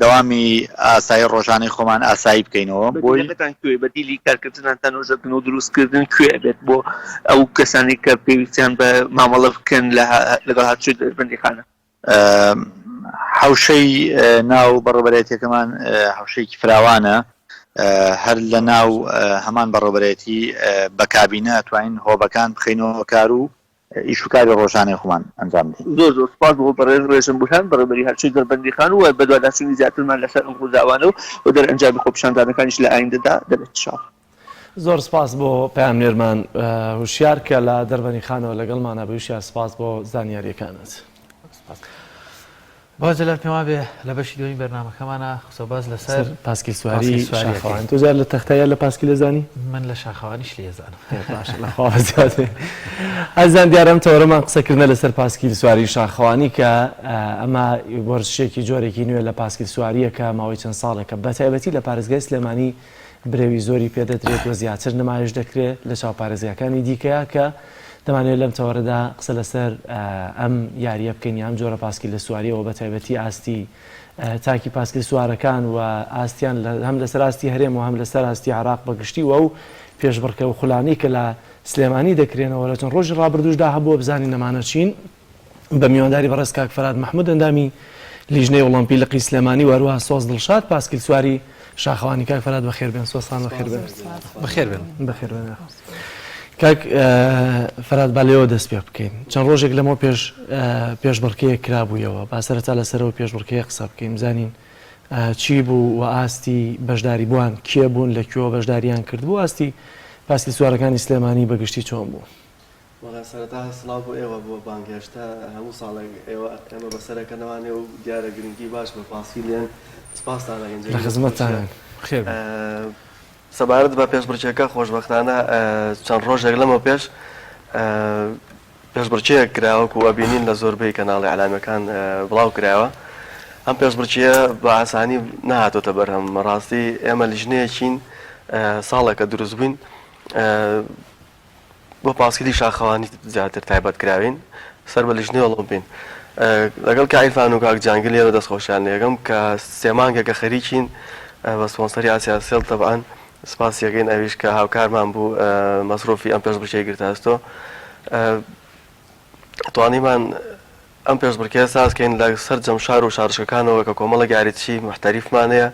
دەوامی ئاسایی ڕۆژانەی خۆمان ئاسایی بکەینەوە بۆی. بەدیلەکەتان کوێ؟ بەدیلی کارکردنتان نۆژەکردن و دروستکردن کوێ ئەبێت بۆ ئەو کەسانەی کە پێویستیان بە مامەڵە بکەن لەگەڵ هاتوچۆی دەربەندیخانە؟ حەوشەی ناو بەڕێوەبەرایەتیەکەمان حەوشەیەکی فراوانە هەر لە ناو هەمان بەڕێوەبەرایەتی بە کابینە توانین هۆبەکان بخەینەوە کار و. ئیش و کاری ڕۆژانەی خۆمان ئەنجام بدەین. زۆر زۆر سوپاس بۆ بەڕێز ڕێژم بورهان بەڕێوبەری هاتوچۆی دەربەندیخان و بەدواداچوونی زیاترمان لەسەر ئەم ڕووداوانە و دەرئەنجامی خۆپیشاندانەکانیش لە ئایندەدا دەبێت ان شاء اللە. زۆر سپاس بۆ پەیامنێرمان هوشیار کە لە دەربەنیخانەوە لەگەڵمانە بوو هوشیار سپاس بۆ زانیاریەکانت. سپاس. بەڵێ جەلال پێم وابێ لە بەشی دووەمی بەرنامەکەمانا قسە و باس لەسەر پاسکیل سواری شاخەوانی تۆ جار لە تەختە یا لە پاسکیل ئەزانی؟ من لە شاخەوانیش لێ ئەزانم. باشە لە خوا بەزیاد بێ. ئازیزان دیارە ئەم تەوەرەمان قسەکردنە لەسەر پاسکیل سواری شاخەوانی کە ئەمە وەرزشێکی جۆرێکی نوێ لە پاسکیل سواریە کە ماوەی چەند ساڵێکە بەتایبەتی لە پارێزگای سلێمانی برەوی زۆری پێدەدرێت و زیاتر نمایش دەکرێت لە چاو پارێزگاکانی دیکەیە کە دەمانەوێت لەم تەوەرەدا قسە لەسەر ئەم یارییە بکەین یا ئەم جۆرە پاسکیلە سوارییەوە بە تایبەتی ئاستی تاکی پاسکیل سوارەکان و ئاستیان هەم لەسەر ئاستی هەرێم و هەم لەسەر ئاستی عێراق بە گشتی و ئەو پێشبڕکێ و خولانەی کە لە سلێمانی دەکرێنەوە لە چەند ڕۆژی ڕابردووشدا هەبووە بزانین ئەمانە چین. بە میوانداری بەڕێز کاک فەرهاد مەحمود ئەندامی لیژنەی ئۆڵۆمپی لقی سلێمانی و هەروەها سۆز دڵشاد پاسکیل سواری شاخەوانی کاک فەرهاد بەخێر بێن سۆزخان بەخێر بێن بەخێر بێن بەخێر بێن کاک فەرهاد با لێوە دەست پێ بکەین چەند ڕۆژێک لەمەو پێش پێشبڕکێیەک کرابوویەوە با سەرەتا لەسەرەوە پێشبڕکێیە قسە بکەین بزانین چی بوو و ئاستی بەشداریبووان کێ بوون لە کوێوە بەشداریان کردبوو ئاستی پاسکیل سوارەکانی سلێمانی بەگشتی چۆن بوو؟ بەڵێ سەرەتا سڵاو بۆ ئێوە بۆ بانگهێشتە هەموو ساڵێک ئێوە ئێمە بەسەرەکەنەوانێ و دیارە گرنگی باش بە پاسکیل دێن سپاستان ئەکەین لە خزمەتتانین. خێر بێت. سەبارەت بە پێشبڕکێکە خۆشبەختانە چەند ڕۆژێک لەمە پێش پێشبڕکێیەک کرا وەکو ئەبینین لە زۆربەی کەناڵی ئیعلامیەکان بڵاو کرایەوە ئەم پێشبڕکێیە بە ئاسانی نەهاتۆتە بەرهەم ڕاستی ئێمە لیژنەیەکین ساڵێکە دروست بووین بۆ پاسکیلی شاخەوانی زیاتر تایبەت کراوین سەر بە لیژنەی ئۆڵۆمپین لەگەڵ کاک عیرفان و کاک جانگل لێرە دەستخۆشیان لێکەم کە سێ مانگێکە خەریکین بە سپۆنسەری ئاسیا سێڵ تەبعەن سپاسیەکەین ئەویش کە هاوکارمان بوو مەسرۆفی ئەم پێشبڕکێی گرتە ئەستۆ توانیمان ئەم پێشبڕکێیە ساز کەین لە سەرجەم شار و شارۆچکەکانەوە کە کۆمەڵێک یاریچی موحتەریفمان هەیە،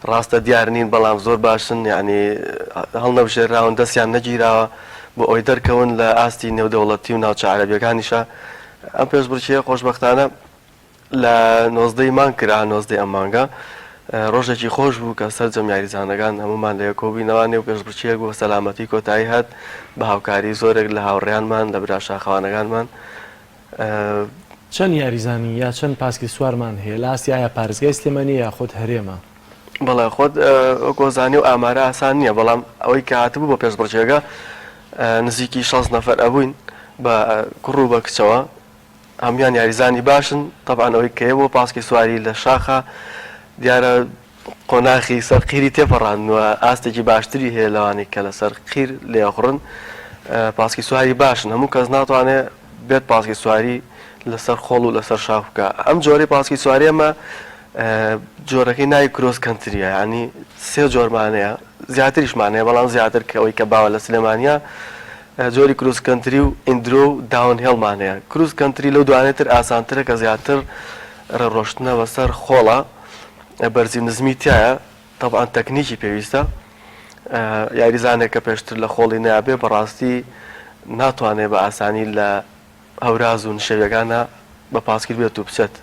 ڕاستە دیار نین بەڵام زۆر باشن یانی هەڵنەبژێرراون دەستیان نەگیراوە بۆ ئەوەی دەرکەون لە ئاستی نێودەوڵەتی و ناوچە عەرەبیەکانیشا. ئەم پێشبڕکێیە خۆشبەختانە لە نۆزدەی مانگ کرا، نۆزدەی ئەم مانگە ڕۆژێکی خۆش بوو کە سەرجەم یاریزانەکان هەموومان لە یەک کۆبووینەوە نێو پێشبڕکێیەک بۆ سەلامەتی کۆتایی هات بە هاوکاری زۆرێک لە هاوڕێیانمان لە برا شاخەوانەکانمان. چەند یاریزانی یا چەند پاسکیل سوارمان هەیە لە ئاستی ئایا پارێزگای سلێمانیە یاخود هەرێمە؟ بەڵێ خۆت وەکۆ زانی و ئامارە ئاسان نییە بەڵام ئەوەی کە هاتبوو بۆ پێشبڕکێکە نزیکی 60 نەفەر ئەبووین بە کوڕ و بە کچەوە هەموویان یاریزانی باشن تەبعەن ئەوەی کە بۆ پاسکی سواری لە شاخە دیارە قۆناخی سەر قیری تێپەڕاندووە ئاستێکی باشتری هەیە لەوانەی کە لەسەر قیر لێخوڕن پاسکی سواری باشن هەموو کەس ناتوانێت بێت پاسکی سواری لەسەر خۆڵ و لەسەر شاخ بکە ئەم جۆرەی پاسکی سواری ئەمە جۆرەکەی ناوی cross country یە یعنی سێ جۆرمانەیە زیاتریشمان هەیە بەڵام زیاتر کە ئەوەی کە باوە لە سلێمانیا جۆری cross country و enduro و downhill مان هەیە cross country لەو دوانەی تر ئاسانترە کە زیاتر ڕێڕۆشتنە بەسەر خۆڵە بەرزی و نزمی تایە تەبعەن تەکنیکی پێویستە یاریزانێک کە پێشتر لە خۆڵی نابێ بەڕاستی ناتوانێت بە ئاسانی لە هەوراز و نشێویەکانا بە پاسکیل بێت و بچێت.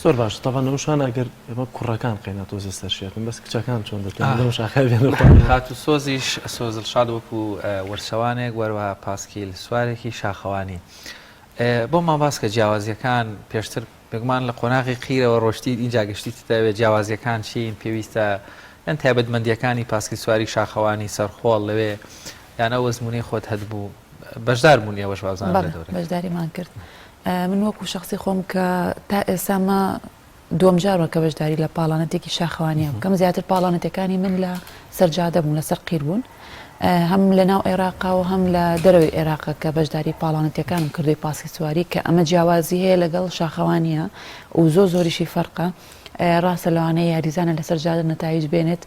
زۆر باشە تەبعەن ئەو شانە ئەگەر ئێمە کوڕەکان قەینا تۆزێ سەرشێتن بەس کچەکان چۆن دەتوانن لەو شاخە بێنە خوارەوە؟ خاتوو سۆزیش سۆز دڵشاد وەکو وەرچەوانێک وەروەها پاسکیل سوارێکی شاخەوانی بۆمان باس کە جیاوازیەکان پێشتر بێگومان لە قۆناغی قیرەوە ڕۆشتیت ئینجا گەشتیتە ئەوێ جیاوازیەکان چین پێویستە یان تایبەتمەندیەکانی پاسکیل سواری شاخەوانی سەرخۆڵ لەوێ یان ئەو ئەزموونەی خۆت هەتبوو بەشدار بوون ئێوەش وابزانم لە بەڵێ دەورەکە. بەشداریمان کرد من وەکو شەخسی خۆم کە تا ئێستا مە دووەم جارمە کە بەشداری لە پاڵانەتێکی شاخەوانیە بکەم زیاتر پاڵانەتەکانی من لە سەر جادە بوون لەسەر قیر بوون هەم لە ناو عێراقا و هەم لە دەرەوەی عێراقا کە بەشداری پاڵانەتەکانم کردووی پاسی سواری کە ئەمە جیاوازی هەیە لەگەڵ شاخەوانیە و زۆر زۆریشی فەرقە ڕاستە لەوانەیە یاریزانە لەسەر جادە نەتایج بێنێت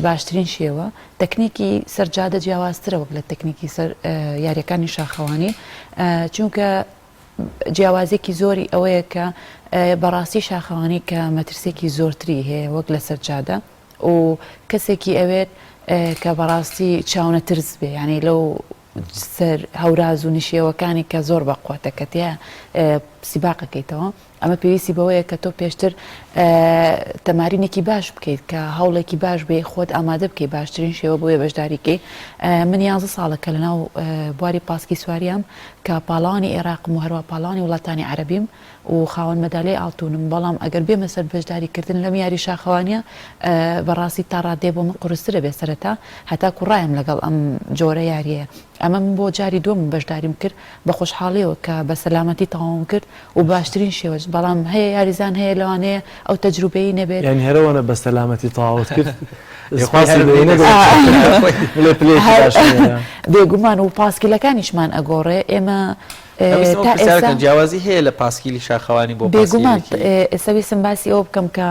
باشترین شێوە تەکنیکی سەر جادە جیاوازترە وەک لە تەکنیکی سەر یاریەکانی شاخەوانی چونکە جیاوازێکی زۆری ئەوەیە کە بەڕاستی شاخەوانی کە مەترسێکی زۆرتری هەیە وەک لەسەر جادە و کەسێکی ئەوێت کە بەڕاستی چاونەترس بێ یعنی لەو. سەر هەوراز و نشێوەکانی کە زۆر بە قوتە کە تیا سیباقەکەیتەوە ئەمە پێویستی بەوەیە کە تۆ پێشتر تەمارینێکی باش بکەیت کە هەوڵێکی باش بێ خۆت ئامادە بکەیت باشترین شێوە بۆیە بەشداریکەی من یانزە ساڵە کە لەناو بواری پاسکی سواریام کە پاڵەوانی عێراقم و هەروە پاڵەوانی وڵاتانی عەربیم و خاوەن مەدالیای ئاڵتونم بەڵام ئەگەر بێمە سەر بەشداری کردن لەم یاری شاخەوانیە بەڕاستی تا ڕادەیە بۆ من قورسترە بێ سەرەتا هەتاکو ڕایم لەگەڵ ئەم جۆرە یاریەیە ئەمە من بۆ جاری دووەم بەشداریم کرد بە خۆشحاڵیەوە کە بە سەلامەتی تەواوم کرد و باشترین شێوەش بەڵام هەیە یاریزان هەیە لەوانەیە ئەو تەجروبەی نەبێت یانی هەرەوەنە بە سەلامەتی تەواوت کرد سپاسی بڵێ پلەیەکی باش بێگومان و پاسکیلەکانیشمان ئەگۆڕێ ئێمە تا ئێستا جیاوازی هەیە لە پاسکیلی شاخەوانی بۆ بێگومان ئێستا ویستم باسی ئەوە بکەم کە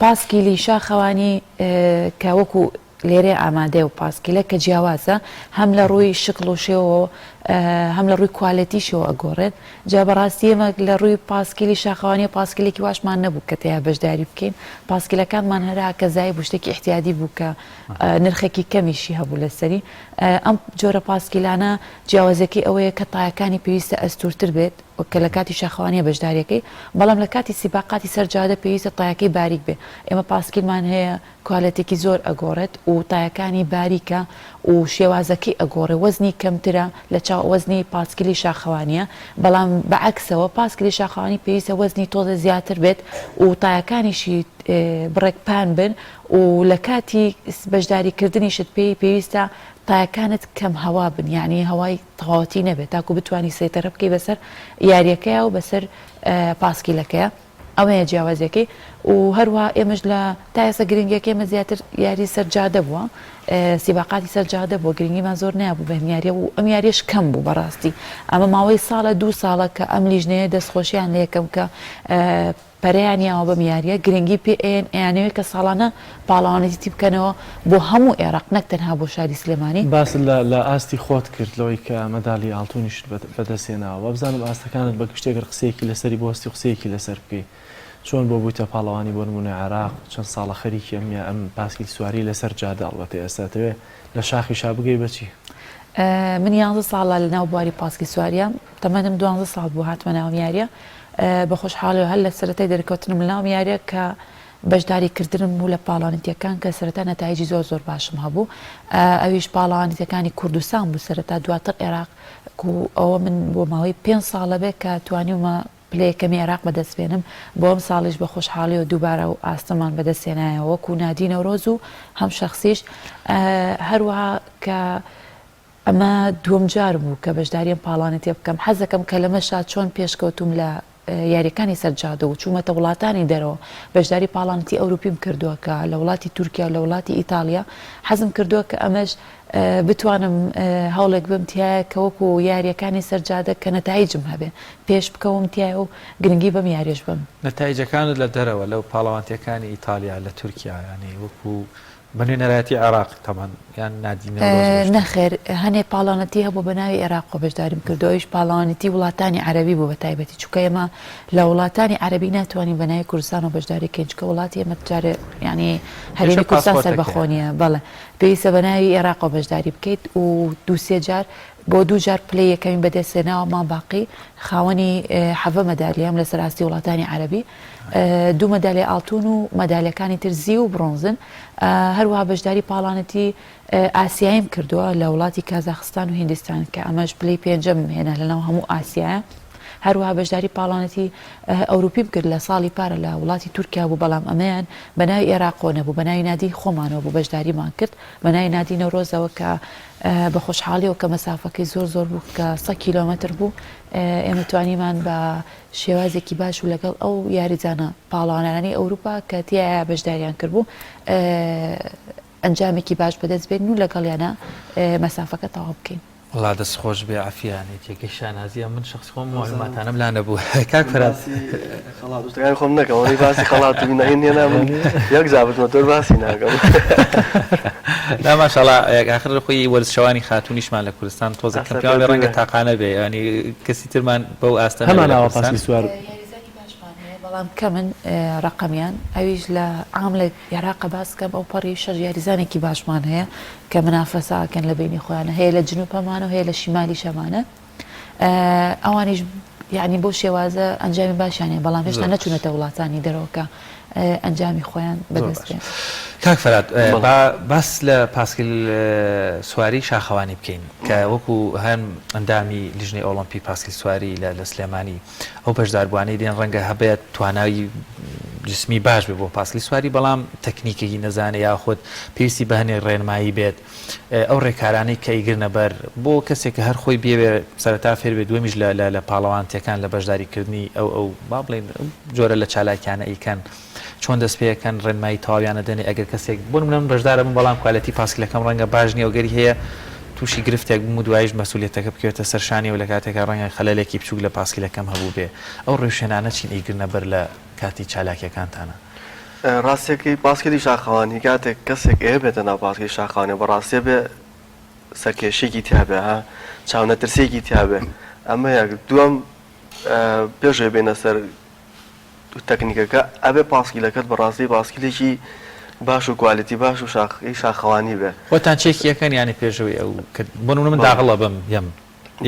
پاسکیلی شاخەوانی کە وەکو لێرەیە ئامادەیە و پاسکیلە کە جیاوازە هەم لە ڕووی شکڵ و شێوەوە هەم لە ڕووی کوالێتیشەوە ئەگۆڕێت جا بەڕاستی ئێمە لە ڕووی پاسکیلی شاخەوانی پاسکیلێکی واشمان نەبوو کە تیا بەشداری بکەین پاسکیلەکانمان هەرا کە زای بوو شتێکی ئیحتیادی بوو کە نرخێکی کەمیشی هەبوو لەسەری ئەم جۆرە پاسکیلانە جیاوازیەکەی ئەوەیە کە تایەکانی پێویستە ئەستوورتر بێت کە لە کاتی شاخەوانیە بەشداریەکەی، بەڵام لە کاتی سیباقاتی سەر جادە پێویستە تایەکەی باریک بێ، ئێمە پاسکیلمان هەیە کوالێتێکی زۆر ئەگۆڕێت و تایەکانی باریکە و شێوازەکەی ئەگۆڕێ وەزنی کەمترە لە چاو وەزنی پاسکیلی شاخەوانیە، بەڵام بە عەکسەوە پاسکیلی شاخەوانی پێویستە وەزنی تۆزێ زیاتر بێت و تایەکانیشی بڕێک پان بن و لە کاتی بەشداری کردنیشت پێی پێویستە تایەکانت کەم هەوا بن یانی هەوای تەواوەتی نەبێت تاکو بتوانی سەیتەرە بکەی بەسەر یاریەکەیا و بەسەر پاسکیلەکەیا ئەوەیە جیاوازیەکەی و هەروە ئێمەش لە تا ئێستا گرنگیەکەی ئێمە زیاتر یاری سەر جادە بووە سیباقاتی سەر جادە بووە گرنگیمان زۆر نابوو بەم یاریە و ئەم یاریش کەم بوو بەڕاستی ئەمە ماوەی ساڵە دوو ساڵە کە ئەم لیژنەیە دەستخۆشیان لە یەکەم کە پەرەیان یاوە بەم یاریە گرنگی پێ ئەیەن ئەیانەوێت کە ساڵانە پاڵەوانێتی بکەنەوە بۆ هەموو ئێراق نەک تەنها بۆ شاری سلێمانی. باست لە لە ئاستی خۆت کرد لەوەی کە مەدالی ئاڵتونیشت بەدەست هێناوە وابزانم ئاستەکانت بە گشتی ئەگەر قسەیەکی لەسەری بوەستی و قسەیەکی لەسەر بکەی چۆن بۆ بوویتە پاڵەوانی بۆ نموونە عێراق چەند ساڵە خەریکی ئەم یا ئەم پاسکیل سواری لەسەر جادە ئەڵبەتە ئێستا ئەتەوێ لە شاخیشا بگەی بە چی؟ من یانزە ساڵە لەناو بواری پاسکیل سواریام تەمەنم دوانزە ساڵ بوو هاتمە ناو ئەم یاریە بە خۆشحاڵیەوە هەر لە سەرەتای دەرکەوتنم لە ناو ئەم یاریە کە بەشداری کردنم بوو لە پاڵەوانێتیەکان کە سەرەتا نەتایجی زۆر زۆر باشم هەبوو ئەویش پاڵەوانێتیەکانی کوردستان بوو سەرەتا دواتر عێراق و ئەوە من بۆ ماوەی پێ ساڵە بێ کە توانیومە پلە یەکەمی عێراق بەدەست بێنم بۆ ئەم ساڵیش بە خۆشحاڵیەوە دووبارە و ئاستەمان بەدەست هێنایەوە وەکو نادی نەورۆز و هەم شەخسیش هەروەها کە ئەمە دووەم جار بوو کە بەشداری ئەم پاڵانێتیە بکەم، حەزدەکەم کە لەمەشا چۆن پێشکەوتووم لە یارییەکانی سەر جادە و چوومەتە وڵاتانی دەرەوە، بەشداری پاڵانێتی ئەوروپیم کردووە کە لە وڵاتی تورکیا و لە وڵاتی ئیتاڵیا، حەزم کردووە کە ئەمەش بتوانم هەوڵێک بم تیایا کە وەکو یارییەکانی سەر جادە کە نەتایجم هەبێ پێش بکەوم تیایا و گرنگی بەم یاریەش بەم. نەتایجەکانت لە دەرەوە لەو پاڵەوانتیەکانی ئیتاڵیا لە تورکیا یانی وەکو بە نوێنەرایەتی عێراق تەبعەن یان نادی نەورۆز بەشداری؟ نەخێر هەنێ پاڵەوانەتی هەبوو بە ناوی عێراقەوە بەشداریم کردووە ئەویش پاڵەوانێتی وڵاتانی عەرەبی بوو بە تایبەتی چونکە ئێمە لە وڵاتانی عەرەبی ناتوانین بە ناوی کوردستانەوە بەشداری کەین چونکە وڵاتی ئێمە جارێ یانی هەرێمی کێشە کوردستان پاسپۆرتەکەیە. سەربەخۆ نییە بەڵێ پێویستە بە ناوی عێراقەوە بەشداری بکەیت و دوو سێ جار بۆ دوو جار پلەی یەکەمی بەدەستهێناوە مام باقی خاوەنی حەڤە مەدالیام لەسەر ئاستی وڵاتانی عەرەبی دوو مەدالیای ئاڵتون و مەدالیاکانی تر زیو و بڕۆنزن، هەروەها بەشداری پاڵانەتی ئاسیاییم کردووە لە وڵاتی کازاخستان و هیندستان کە ئەمەش پلەی پێنجەمم هێنا لەناو هەموو ئاسیایە. هەروەها بەشداری پاڵانەتی ئەوروپیم کرد لە ساڵی پارە لە وڵاتی تورکیا بوو بەڵام ئەمەیان بە ناوی ئێراقەوە نەبوو بە ناوی نادی خۆمانەوە بوو بەشداریمان کرد بە ناوی نادی نەورۆزەوە کە بە خۆشحاڵیەوە کە مەسافەکەی زۆر زۆر بوو کە 100 کیلۆمەتر بوو ئێمە توانیمان بە شێوازێکی باش و لەگەڵ ئەو یاریزانە پاڵەوانانەی ئەوروپا کە تیایا بەشداریان کردبوو ئەنجامێکی باش بەدەست بێنن و لەگەڵیانە مەسافەکە تەواو بکەین. وەڵا دەست خۆش بێ عەفیە یانی جێگەی شانازیە من شەخسی خۆم معلوماتانەم لا نەبوو کاک فەرهاد. باسی خەڵات و شتەکانی خۆم نەکەم ئەوەی باسی خەڵات و نەهین هێنا من یەک جار بچمە تۆر باسی ناکەم. نا ماشاءاللە ئاخر خۆی وەرزشەوانی خاتوونیشمان لە کوردستان تۆزێک کەم پیاوە ڕەنگە تاقانە بێ یانی کەسی ترمان بەو ئاستە نەبێ هەمان لە ئاوا کوردستان. پاسکیل سوار. یاریزانی باشمان هەیە. بەڵام کەمن ڕەقەمیان ئەویش لە عام لە عێراقە باس کەم ئەو پەڕی شەش یاریزانێکی باشمان هەیە کە منافەسە ئەکەن لە بەینی خۆیانە هەیە لە جنوب هەمانە و هەیە لە شیمالیش هەمانە ئەوانیش یعنی بۆ شێوازە ئەنجامی باشیان هەیە بەڵام هێشتا نەچوونەتە وڵاتانی دەرەوە کە ئەنجامی خۆیان بەدەست بێن. کاک فەرات با باس لە پاسکیل سواری شاخەوانی بکەین کە وەکو هەم ئەندامی لیژنەی ئۆڵۆمپی پاسکیل سواری لە سلێمانی ئەو بەشداربووانەی دێن ڕەنگە هەبێت توانای جسمی باش بێ بۆ پاسکیل سواری بەڵام تەکنیکێکی نەزانێ یاخود پێویستی بە هەنێک ڕێنمایی بێت ئەو ڕێکارانەی کە ئەیگرنە بەر بۆ کەسێک کە هەر خۆی بیەوێ سەرەتا فێر بێ دووەمیش لە لە لە پاڵەوانتیەکان لە بەشداری کردنی ئەو ئەو با بڵێین ئەو جۆرە لە چالاکیانە ئەیکەن چۆن دەست پێ ئەکەن ڕێنمایی تەواویان ئەدەنێ ئەگەر کەسێک بۆ نمونە من بەشدار ئەبم بەڵام کوالێتی پاسکیلەکەم ڕەنگە باش نیە ئەگەری هەیە تووشی گرفتێک بم و دواییش مەسولیەتەکە بکەوێتە سەر شانی و لە کاتێکا ڕەنگە خەلەلێکی بچووک لە پاسکیلەکەم هەبووبێ ئەو ڕێوشوێنانە چین ئەیگرنە بەر لە کاتی چالاکیەکانتانا؟ ڕاستیەکەی پاسکیلی شاخەوانی کاتێک کەسێک ئەیە بێتە ناو پاسکیلی شاخەوانی بەڕاستی ئەبێ سەرکێشیەکی تیابێ ها چاونەترسیەکی تیابێ ئەمە یەک دووەم پێش ئەوەی بێینە سەر تەکنیکەکە ئەبێ پاسکیلەکەت بەڕاستی پاسکیلێکی باش و کوالێتی باش و شاخی شاخەوانی بێ. خۆتان چێکی ئەکەن یانی پێشەوەی ئەو کە بۆ نمونە من داغڵ ئەبم یەم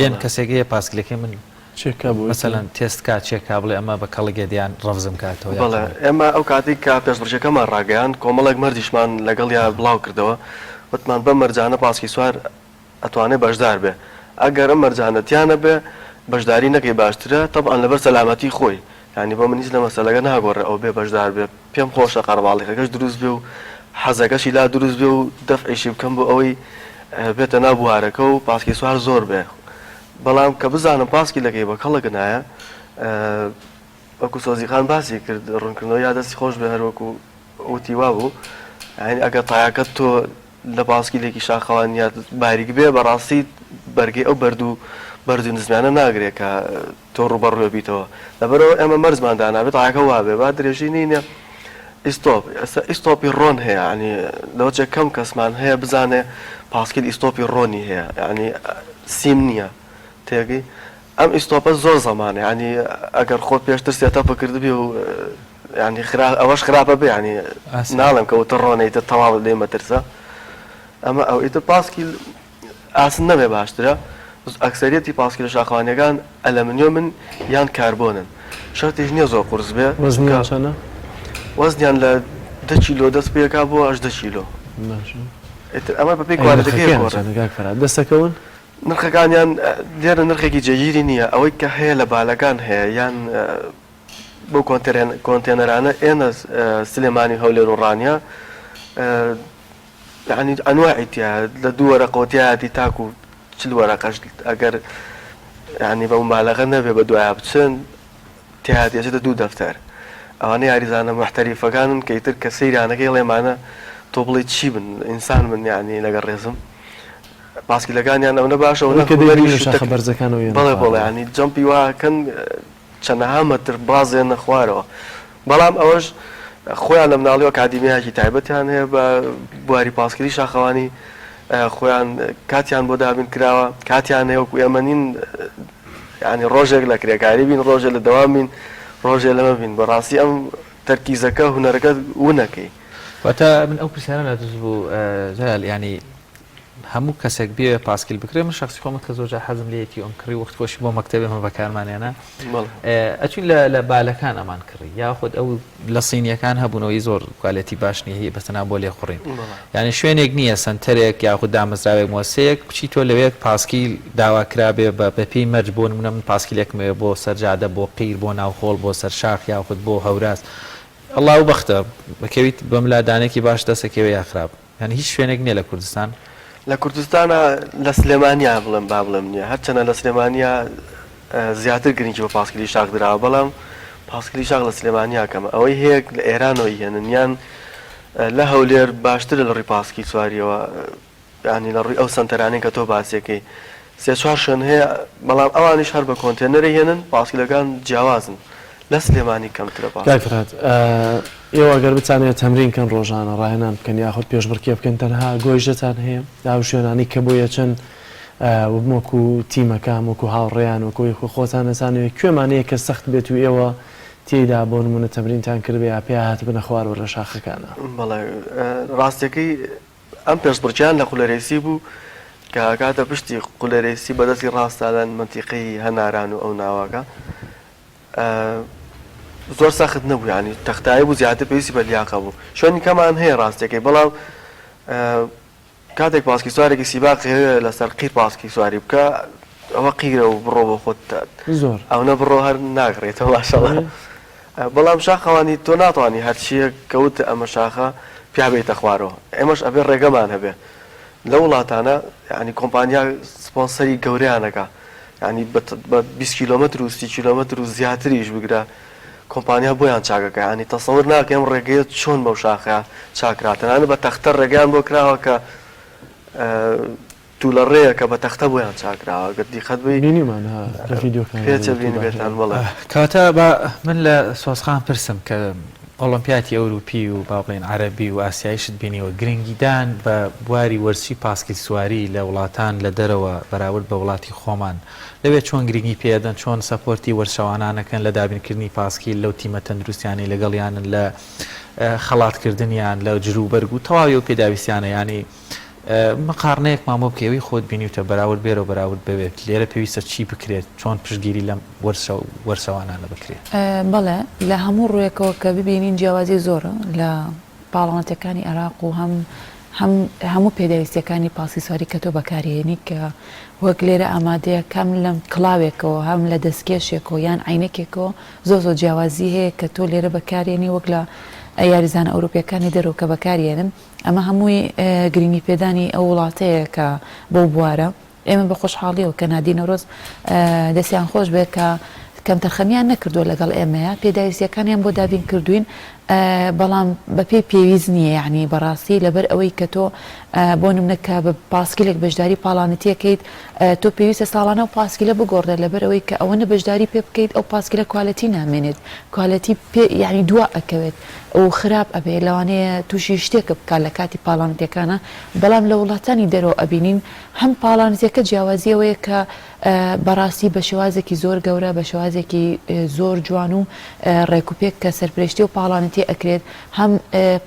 یەن کەسێک هەیە پاسکلەکەی من چێک کا بۆ مەسەلەن تێست کا چێک کا بڵێ ئەمە بە کەڵک یەت یان ڕەفزم کاتەوە یان بەڵێ ئێمە ئەو کاتەی کە پێشبڕکێکەمان ڕاگەیاند کۆمەڵێک مەرجیشمان لەگەڵیا بڵاو کردەوە وتمان بەم مەرجانە پاسکی سوار ئەتوانێ بەشدار بێ ئەگەر ئەم مەرجانە تیا نەبێ بەشداری نەکەی باشترە تەبعەن لەبەر سەلامەتی خۆی یانی بۆ من هیچ لە مەسەلەکە ناگۆڕێ ئەو بێ بەشدار بێ پێم خۆشە قەرەباڵیخەکەش دروست بێ و حەزەکەشی لا دروست بێ و دەفعیشی بکەم بۆ ئەوەی بێتە ناو بوارەکە و پاسکی سوار زۆر بێ بەڵام کە بزانم پاسکیلەکەی بە کەڵک نایە وەکو سۆزی خان باسی کرد ڕوونکردنەوە یا دەستی خۆش بێ هەر وەکو وتی وابوو یانی ئەگەر تایەکەت تۆ لە پاسکیلێکی شاخەوانییا باریک بێ بەڕاستی بەرگەی ئەو بەرد و بەرز و نزمیانە ناگرێ کە تۆ ڕووبەڕووێ بیتەوە لەبەرئەوە ئێمە مەرجمان دانابێ تایەکە وابێ با درێژی نینە ئیستۆپ ئێستا ئیستۆپی ڕۆن هەیە یانی لەوەچێ کەم کەسمان هەیە بزانێ پاسکیل ئیستۆپی ڕۆنی هەیە یانی سیم نییە تێگەی ئەم ئیستۆپە زۆر زەمانە یانی ئەگەر خۆت پێشتر setup کردبی و یانی خرا ئەوەش خراپە بێ یانی ناڵێم کە وتە ڕۆنە ئیتر تەواو لێ مەترسە ئەمە ئەو ئیتر پاسکیل ئاسن نەبێ باشترە ئەکسەریەتی پاسکیلە شاخەوانیەکان ئەلەمنیۆمن یان کاربۆنن شەرتیش نییە زۆر قورس بێ وەزنیان چەنە؟ وەزنیان لە دە کیلۆ دەست پێکا بۆ 18 کیلۆ باشە ئیتر ئەمە بەپێی کوالێتەکەی نرخەکەیان چەنە کاک فەرهاد دەستەکەون؟ نرخەکانیان لێرە نرخێکی جێگیری نییە، ئەوەی کە هەیە لە بالەکان هەیە یان بەو کۆنتێنەرانە ئێنە سلێمانی و هەولێر و ڕانیە یانی ئەنواعی تیایە لە دوو وەرەقەوە تیایەتی تاکو چل وەرەقەش ئەگەر یانی بە موبالەغە نەبێ بە دوایا بچن تیایەتی ئەچێتە دوو دەفتەر ئەوانە یاریزانە موحتەریفەکانن کە ئیتر کە سەیریانەکەی ئەڵێ ئەمانە تۆ بڵێی چی بن ئینسان بن یانی لەگەڵ ڕێزم پاسکیلەکانیان ئەونە باشە ئەونە ئەوەی کە دەیبینی هونەریش لە و شاخە تەک بەرزەکانەوە یەنە بەڵێ بەڵێ خوارەوە. یانی jump ی وا ئەکەن چەنەها مەتر بازێنە خوارەوە بەڵام ئەوەش خۆیان لە مناڵی و ئەکادیمیایەکی تایبەتیان هەیە بە بواری پاسکیلی شاخەوانی خۆیان کاتیان بۆ دابین کراوە کاتیان هەیە وەکو ئێمە نین یانی ڕۆژێک لە کرێکاری بین ڕۆژێ لە دەوام بین ڕۆژێ لەمە بین بەڕاستی ئەم تەرکیزەکە هونەرەکە ونەکەی. واتە من ئەو پرسیارەم لا دروست بوو جەلال یانی هەموو کەسێک بێ پاسکیل بکرێ من شخصی خۆم کە زۆر جار حەزم لێیەتی ئەم کڕی وەخت خۆشی بۆ مەکتەبێ ئەمە بەکارمانێنە ئەچوین لە لە بالەکان ئەمان کڕی یاخود ئەو لە سینیەکان هەبوونەوەی زۆر کوالێتی باش نیە هی بەسەنا بۆ لێخوڕین یعنی شوێنێک نییە سەنتەرێک یاخود دامەزراوێک مۆسەیەک بچی تۆ لەوێک پاسکیل داوا کرابێ بە بەپێی مەرج بۆ نمونە من پاسکیلێکم هەیە بۆ سەرجادە بۆ قیر بۆ ناوخۆڵ بۆ سەر شاخ یاخود بۆ هەوراز ئەڵا و بەختە بکەویت بەم لادانێکی باش دەسەکەوێ یا خراپ یانی هیچ شوێنێک نیە لە کوردستان؟ لە کوردستانا لە سلێمانیا بڵێم با بڵێم نیە هەرچەنە لە سلێمانیا زیاتر گرنگی بە پاسکیلی شاخ دراوە بەڵام پاسکیلی شاخ لە سلێمانیا کەمە ئەوەی هەیە لە ئێرانەوە هێنن یان لە هەولێر باشترە لە ڕووی پاسکیل سواریەوە یانی لە ڕووی ئەو سەنتەرانەی کە تۆ باسیەکەی سێ چوار شوێن هەیە بەڵام ئەوانیش هەر بە کۆنتێنەرە هێنن پاسکیلەکان جیاوازن لە سلێمانی کەمترە کاک پاسکیل. فەرهاد ئێوە گەر بتانەوێت تەمرین کەن ڕۆژانە ڕاهێنان بکەن یاخود پێشبڕکێ بکەن تەنها گۆیژەتان هەیە ئەو شوێنانەی کە بۆی ئەچن وەکو تیمەکان وەکو هاوڕێیان وەکو خۆتان ئەتانەوێت کوێمان هەیە کە سەخت بێت و ئێوە. تێیدا بۆ نموونە تەمرینتان کردبێ یا پێیا هاتبنە خوارەوە لە شاخەکانا؟ بەڵێ ڕاستیەکەی ئەم پێشبڕکێیان لە قولەرێسی بوو کە ئەکاتە پشتی قولەرێسی بە دەستی ڕاستا لە مەنتیقەی هەناران و ئەو ناوەکە زۆر سەخت نەبوو یانی تەختایی بوو زیاتر پێویستی بە لیاقە بوو شوێنی کەمان هەیە ڕاستیەکەی بەڵام کاتێک پاسکی سوارێکی سیباق هەیە لەسەر قیر پاسکی سواری بکە ئەوە قیرە و بڕۆ بۆ خۆت زۆر ئەونە بڕۆ هەر ناگڕێتەوە ماشەڵا بەڵام شاخەوانی تۆ ناتوانی هەرچیەک کەوت ئەمە شاخە پیا بێیتە خوارەوە ئێمەش ئەبێ ڕێگەمان هەبێ لە وڵاتانە یعنی کۆمپانیا سپۆنسەری گەورەیانەکە یعنی بە 20 کیلۆمەتر و 30 کیلۆمەتر و زیاتریش بگرە کۆمپانیا بۆیان چاکەکە یعنی تەسەور ناکەی ئەم ڕێگەیە چۆن بەو شاخە چاکرا تەنانەت بە تەختە ڕێگەیان بۆ کراوە کە تولەڕێیە کە بە تەختە بۆیان چاکراوە گەر دیقەت بەی بینیومان ها لە ڤیدیۆکان پێچە بینیبێتان بەڵێ. کەواتە با من لە سۆزخان پرسم کە ئۆڵۆمپیاتی ئەوروپی و با بڵێین عەرەبی و ئاسیاییشت بینیوە گرنگیدان بە بواری وەرزشی پاسکیل سواری لە وڵاتان لە دەرەوە بەراورد بە وڵاتی خۆمان لەوێ چۆن گرنگی پێ ئەدەن چۆن support ی وەرزشەوانان ئەکەن لە دابینکردنی پاسکیل لەو تیمە تەندروستیانەی لەگەڵیانن لە خەڵاتکردنیان لە جلوبەرگ و تەواوی ئەو پێداویستیانە یانی مقاڕنەیەکمان بۆ بکەی ئەوەی خۆت بینیوتە بەراورد بێرە و بەراورد بەوێ لێرە پێویستە چی بکرێت چۆن پشتگیری لەم وەرزشەوانانە بکرێت؟ بەڵێ لە هەموو ڕوویەکەوە کە ببینین جیاوازی زۆرە لە پاڵەوانێتیەکانی عێراق و هەم هەم هەموو پێداویستیەکانی پاسی سواری کە تۆ بەکارهێنی کە وەک لێرە ئامادەیە کەم لەم کڵاوێکەوە هەم لە دەستکێشێکەوە یان عینەکێکەوە زۆر زۆر جیاوازی هەیە کە تۆ لێرە بەکارێنی وەک لە یاریزانە ئەوروپیەکانی دەرەوە کە بەکارێنن ئەمە هەمووی گرنگی پێدانی ئەو وڵاتەیە کە بەو بوارە ئێمە بە خۆشحاڵیەوە کە نادی نەورۆز دەستیان خۆش بێت کە کەمتەرخەمیان نەکردووە لەگەڵ ئێمەیە پێداویستیەکانیان بۆ دابین کردوین بەڵام بەپێی پێویست نییە یعنی بەڕاستی لەبەر ئەوەی کە تۆ بۆ نمونە کە بە پاسکیلێک بەشداری پاڵانەتیەکەیت تۆ پێویستە ساڵانە و پاسکیلە بگۆڕێت لەبەر ئەوەی کە ئەوەنە بەشداری پێ بکەیت ئەو پاسکیلە quality نامێنێت quality پێ یعنی دوا ئەکەوێت و خراپ ئەبێ لەوانەیە توشی شتێکە بکات لە کاتی پاڵانتیەکانا بەڵام لە وڵاتانی دەرەوە ئەبینین هەم پاڵانتیەکە جیاوازی ئەوەیە کە بەڕاستی بە شێوازێکی زۆر گەورە بە شێوازێکی زۆر جوان و ڕێک و پێک کە سەرپرێشتی و پاڵانتی ئەکرێت هەم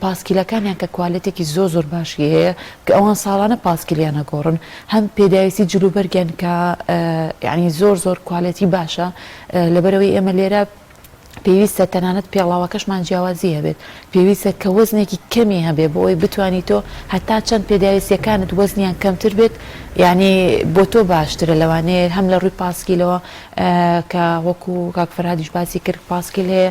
پاسکیلەکانیان کە quality ێکی زۆر زۆر باشی هەیە کە ئەوان ساڵانە پاسکیلیان ئەگۆڕن هەم پێداویستی جلوبەرگیان کە یعنی زۆر زۆر quality باشە لەبەرەوەی ئێمە لێرە پێویستە تەنانەت پێڵاوەکەشمان جیاوازی هەبێت، پێویستە کە وەزنێکی کەمی هەبێت بۆ ئەوەی بتوانی تۆ هەتا چەند پێداویستیەکانت وەزنیان کەمتر بێت یانی بۆ تۆ باشترە لەوانەیە هەم لە ڕووی پاسکیلەوە کە وەکو کاک فەرهادیش باسی کرد پاسکیل هەیە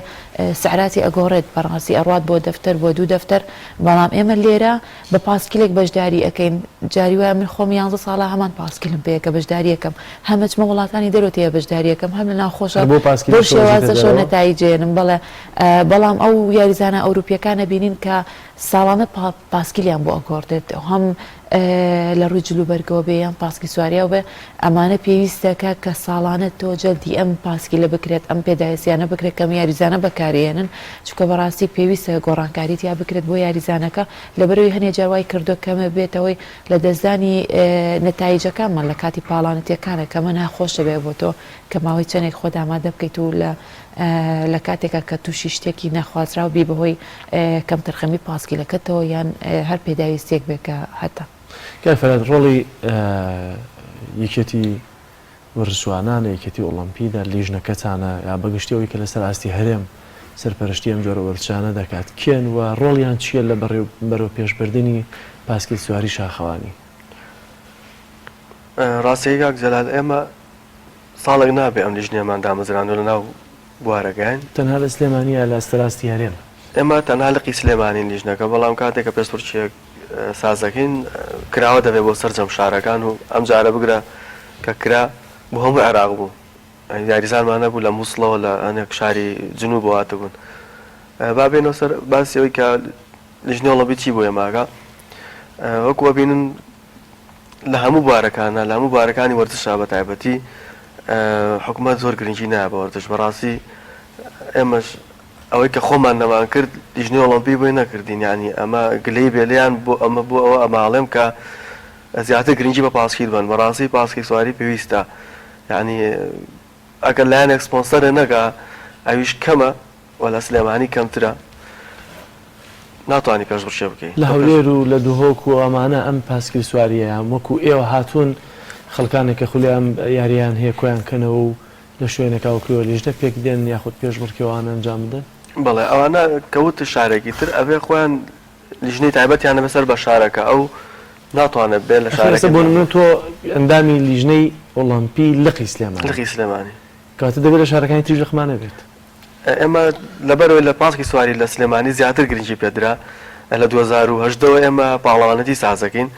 سعراتی ئەگۆڕێت بەڕاستی ئەڕوات بۆ دەفتەر بۆ دوو دەفتەر بەڵام ئێمە لێرە بە پاسکیلێک بەشداری ئەکەین جاری وایە من خۆم یانزە ساڵە هەمان پاسکیلم پێیە کە بەشداری ئەکەم هەم ئەچمە وڵاتانی دەرەوە تێیا بەشداری ئەکەم هەم لە ناوخۆشە هەر بۆ پاسکیلیش بەو تۆ ئەچیتە شێوازەشەوە دەرەوە؟ نەتایج ئەیەنم بەڵێ بەڵام ئەو یاریزانە ئەوروپیەکان ئەبینین کە ساڵانە پاسکیلیان بۆ ئەگۆڕدرێت هەم لە ڕووی جلوبەرگەوە بێ یان پاسکی سواریاو بێ ئەمانە پێویستە کە کە ساڵانە تۆ جەلدی ئەم پاسکیلە بکرێت ئەم پێداویستیانە بکرێت کەم یاریزانە بەکارێنن چونکە بەڕاستی پێویستە گۆڕانکاری تیا بکرێت بۆ یاریزانەکە لەبەرئەوەی هەنێ جار وای کردووە کەمە بێتەوەی لە دەستدانی نەتایجەکانمان لە کاتی پاڵانەتیەکانە کەمە ناخۆش دەبێت بۆ تۆ کە ماوەی چەندێک خۆت ئامادە بکەیت و لە لە کاتێکا کە تووشی شتێکی نەخوازراو بی بەهۆی کەمتەرخەمی پاسکیلەکەتەوە یان هەر پێداویستیەک بێت کە هەتە. کاک فەرهاد ڕۆڵی یەکێتی وەرزشوانانە، یەکێتی ئۆڵۆمپیدا، لیژنەکەتانە یا بە گشتی ئەوەی کە لەسەر ئاستی هەرێم سەرپەرشتی ئەم جۆرە وەرزشانە دەکات کێن و ڕۆڵیان چییە لە بەرەوپێشبردنی پاسکیل سواری شاخەوانی؟ ڕاستەکەی کاک جەلال ئێمە ساڵێک نابێ ئەم لیژنەیەمان دامەزراندوە لەناو بوارەکەین. تەنها لە سلێمانی یا لە ئەستەراستی هەرێم؟ ئێمە تەنها لقی سلێمانین لیژنەکە، بەڵام کاتێک کە پێشبڕکێیەک سازەکەین کراوە دەبێت بۆ سەرجەم شارەکان و ئەمجارە بگرە کە کرا بۆ هەموو عێراق بوو یاریزانمان هەبوو لە موسڵەوە لە هەنێک شاری جنوبەوە هاتبوون با بێنەوە سەر باسی ئەوەی کە لیژنەی ئۆڵۆمپی چی بۆ ئێمە وەکو ئەبینن لە هەموو بوارەکانە لە هەموو بوارەکانی وەرزشا بە تایبەتی حکومەت زۆر گرنگی نایە بە وەرزش بەڕاستی ئێمەش ئەوەی کە خۆمان نەمان کرد لیژنەی ئۆڵۆمپی بۆی نەکردین یانی ئەمە گلەیی بێ لێیان بۆ ئەمە بۆ ئەوە ئەمە ئەڵێم کە زیاتر گرنگی بە پاسکیل بەن بەڕاستی پاسکیل سواری پێویستە یانی ئەگەر لایەنێک سپۆنسەرێ نەکا ئەویش کەمە. و لە سلێمانی کەمترە ناتوانی پێشبڕکێ بکەی. لە هەولێر و لە دهۆک و ئەمانە ئەم پاسکیل سوارییە وەکو ئێوە هاتوون خەڵکانێک کە خولیای ئەم یارییەیان هەیە کۆیان کەنەوە و لە شوێنێکا وەکو ئێوە لیژنە پێک دێن یاخود پێشبڕکێ ئەوانە ئەنجام بدەن؟ بەڵێ ئەوانە کە وتت شارێکی تر ئەبێ خۆیان لیژنەی تایبەتیان هەبێ سەر بە شارەکە ئەو ناتوانێت بێ لە ئەخر ئێستا شارەکەی بۆ تر. نمونە تۆ ئەندامی لیژنەی ئۆڵۆمپی لقی سلێمانی. لقی سلێمانی. کەواتە دەبێ لە شارەکانی تریش لقمان هەبێت. ئێمە لەبەرئەوەی لە پاسکی سواری لە سلێمانی زیاتر گرنگی پێدرا لە 2018 ەوە ئێمە پاڵەوانێتی سازەکەین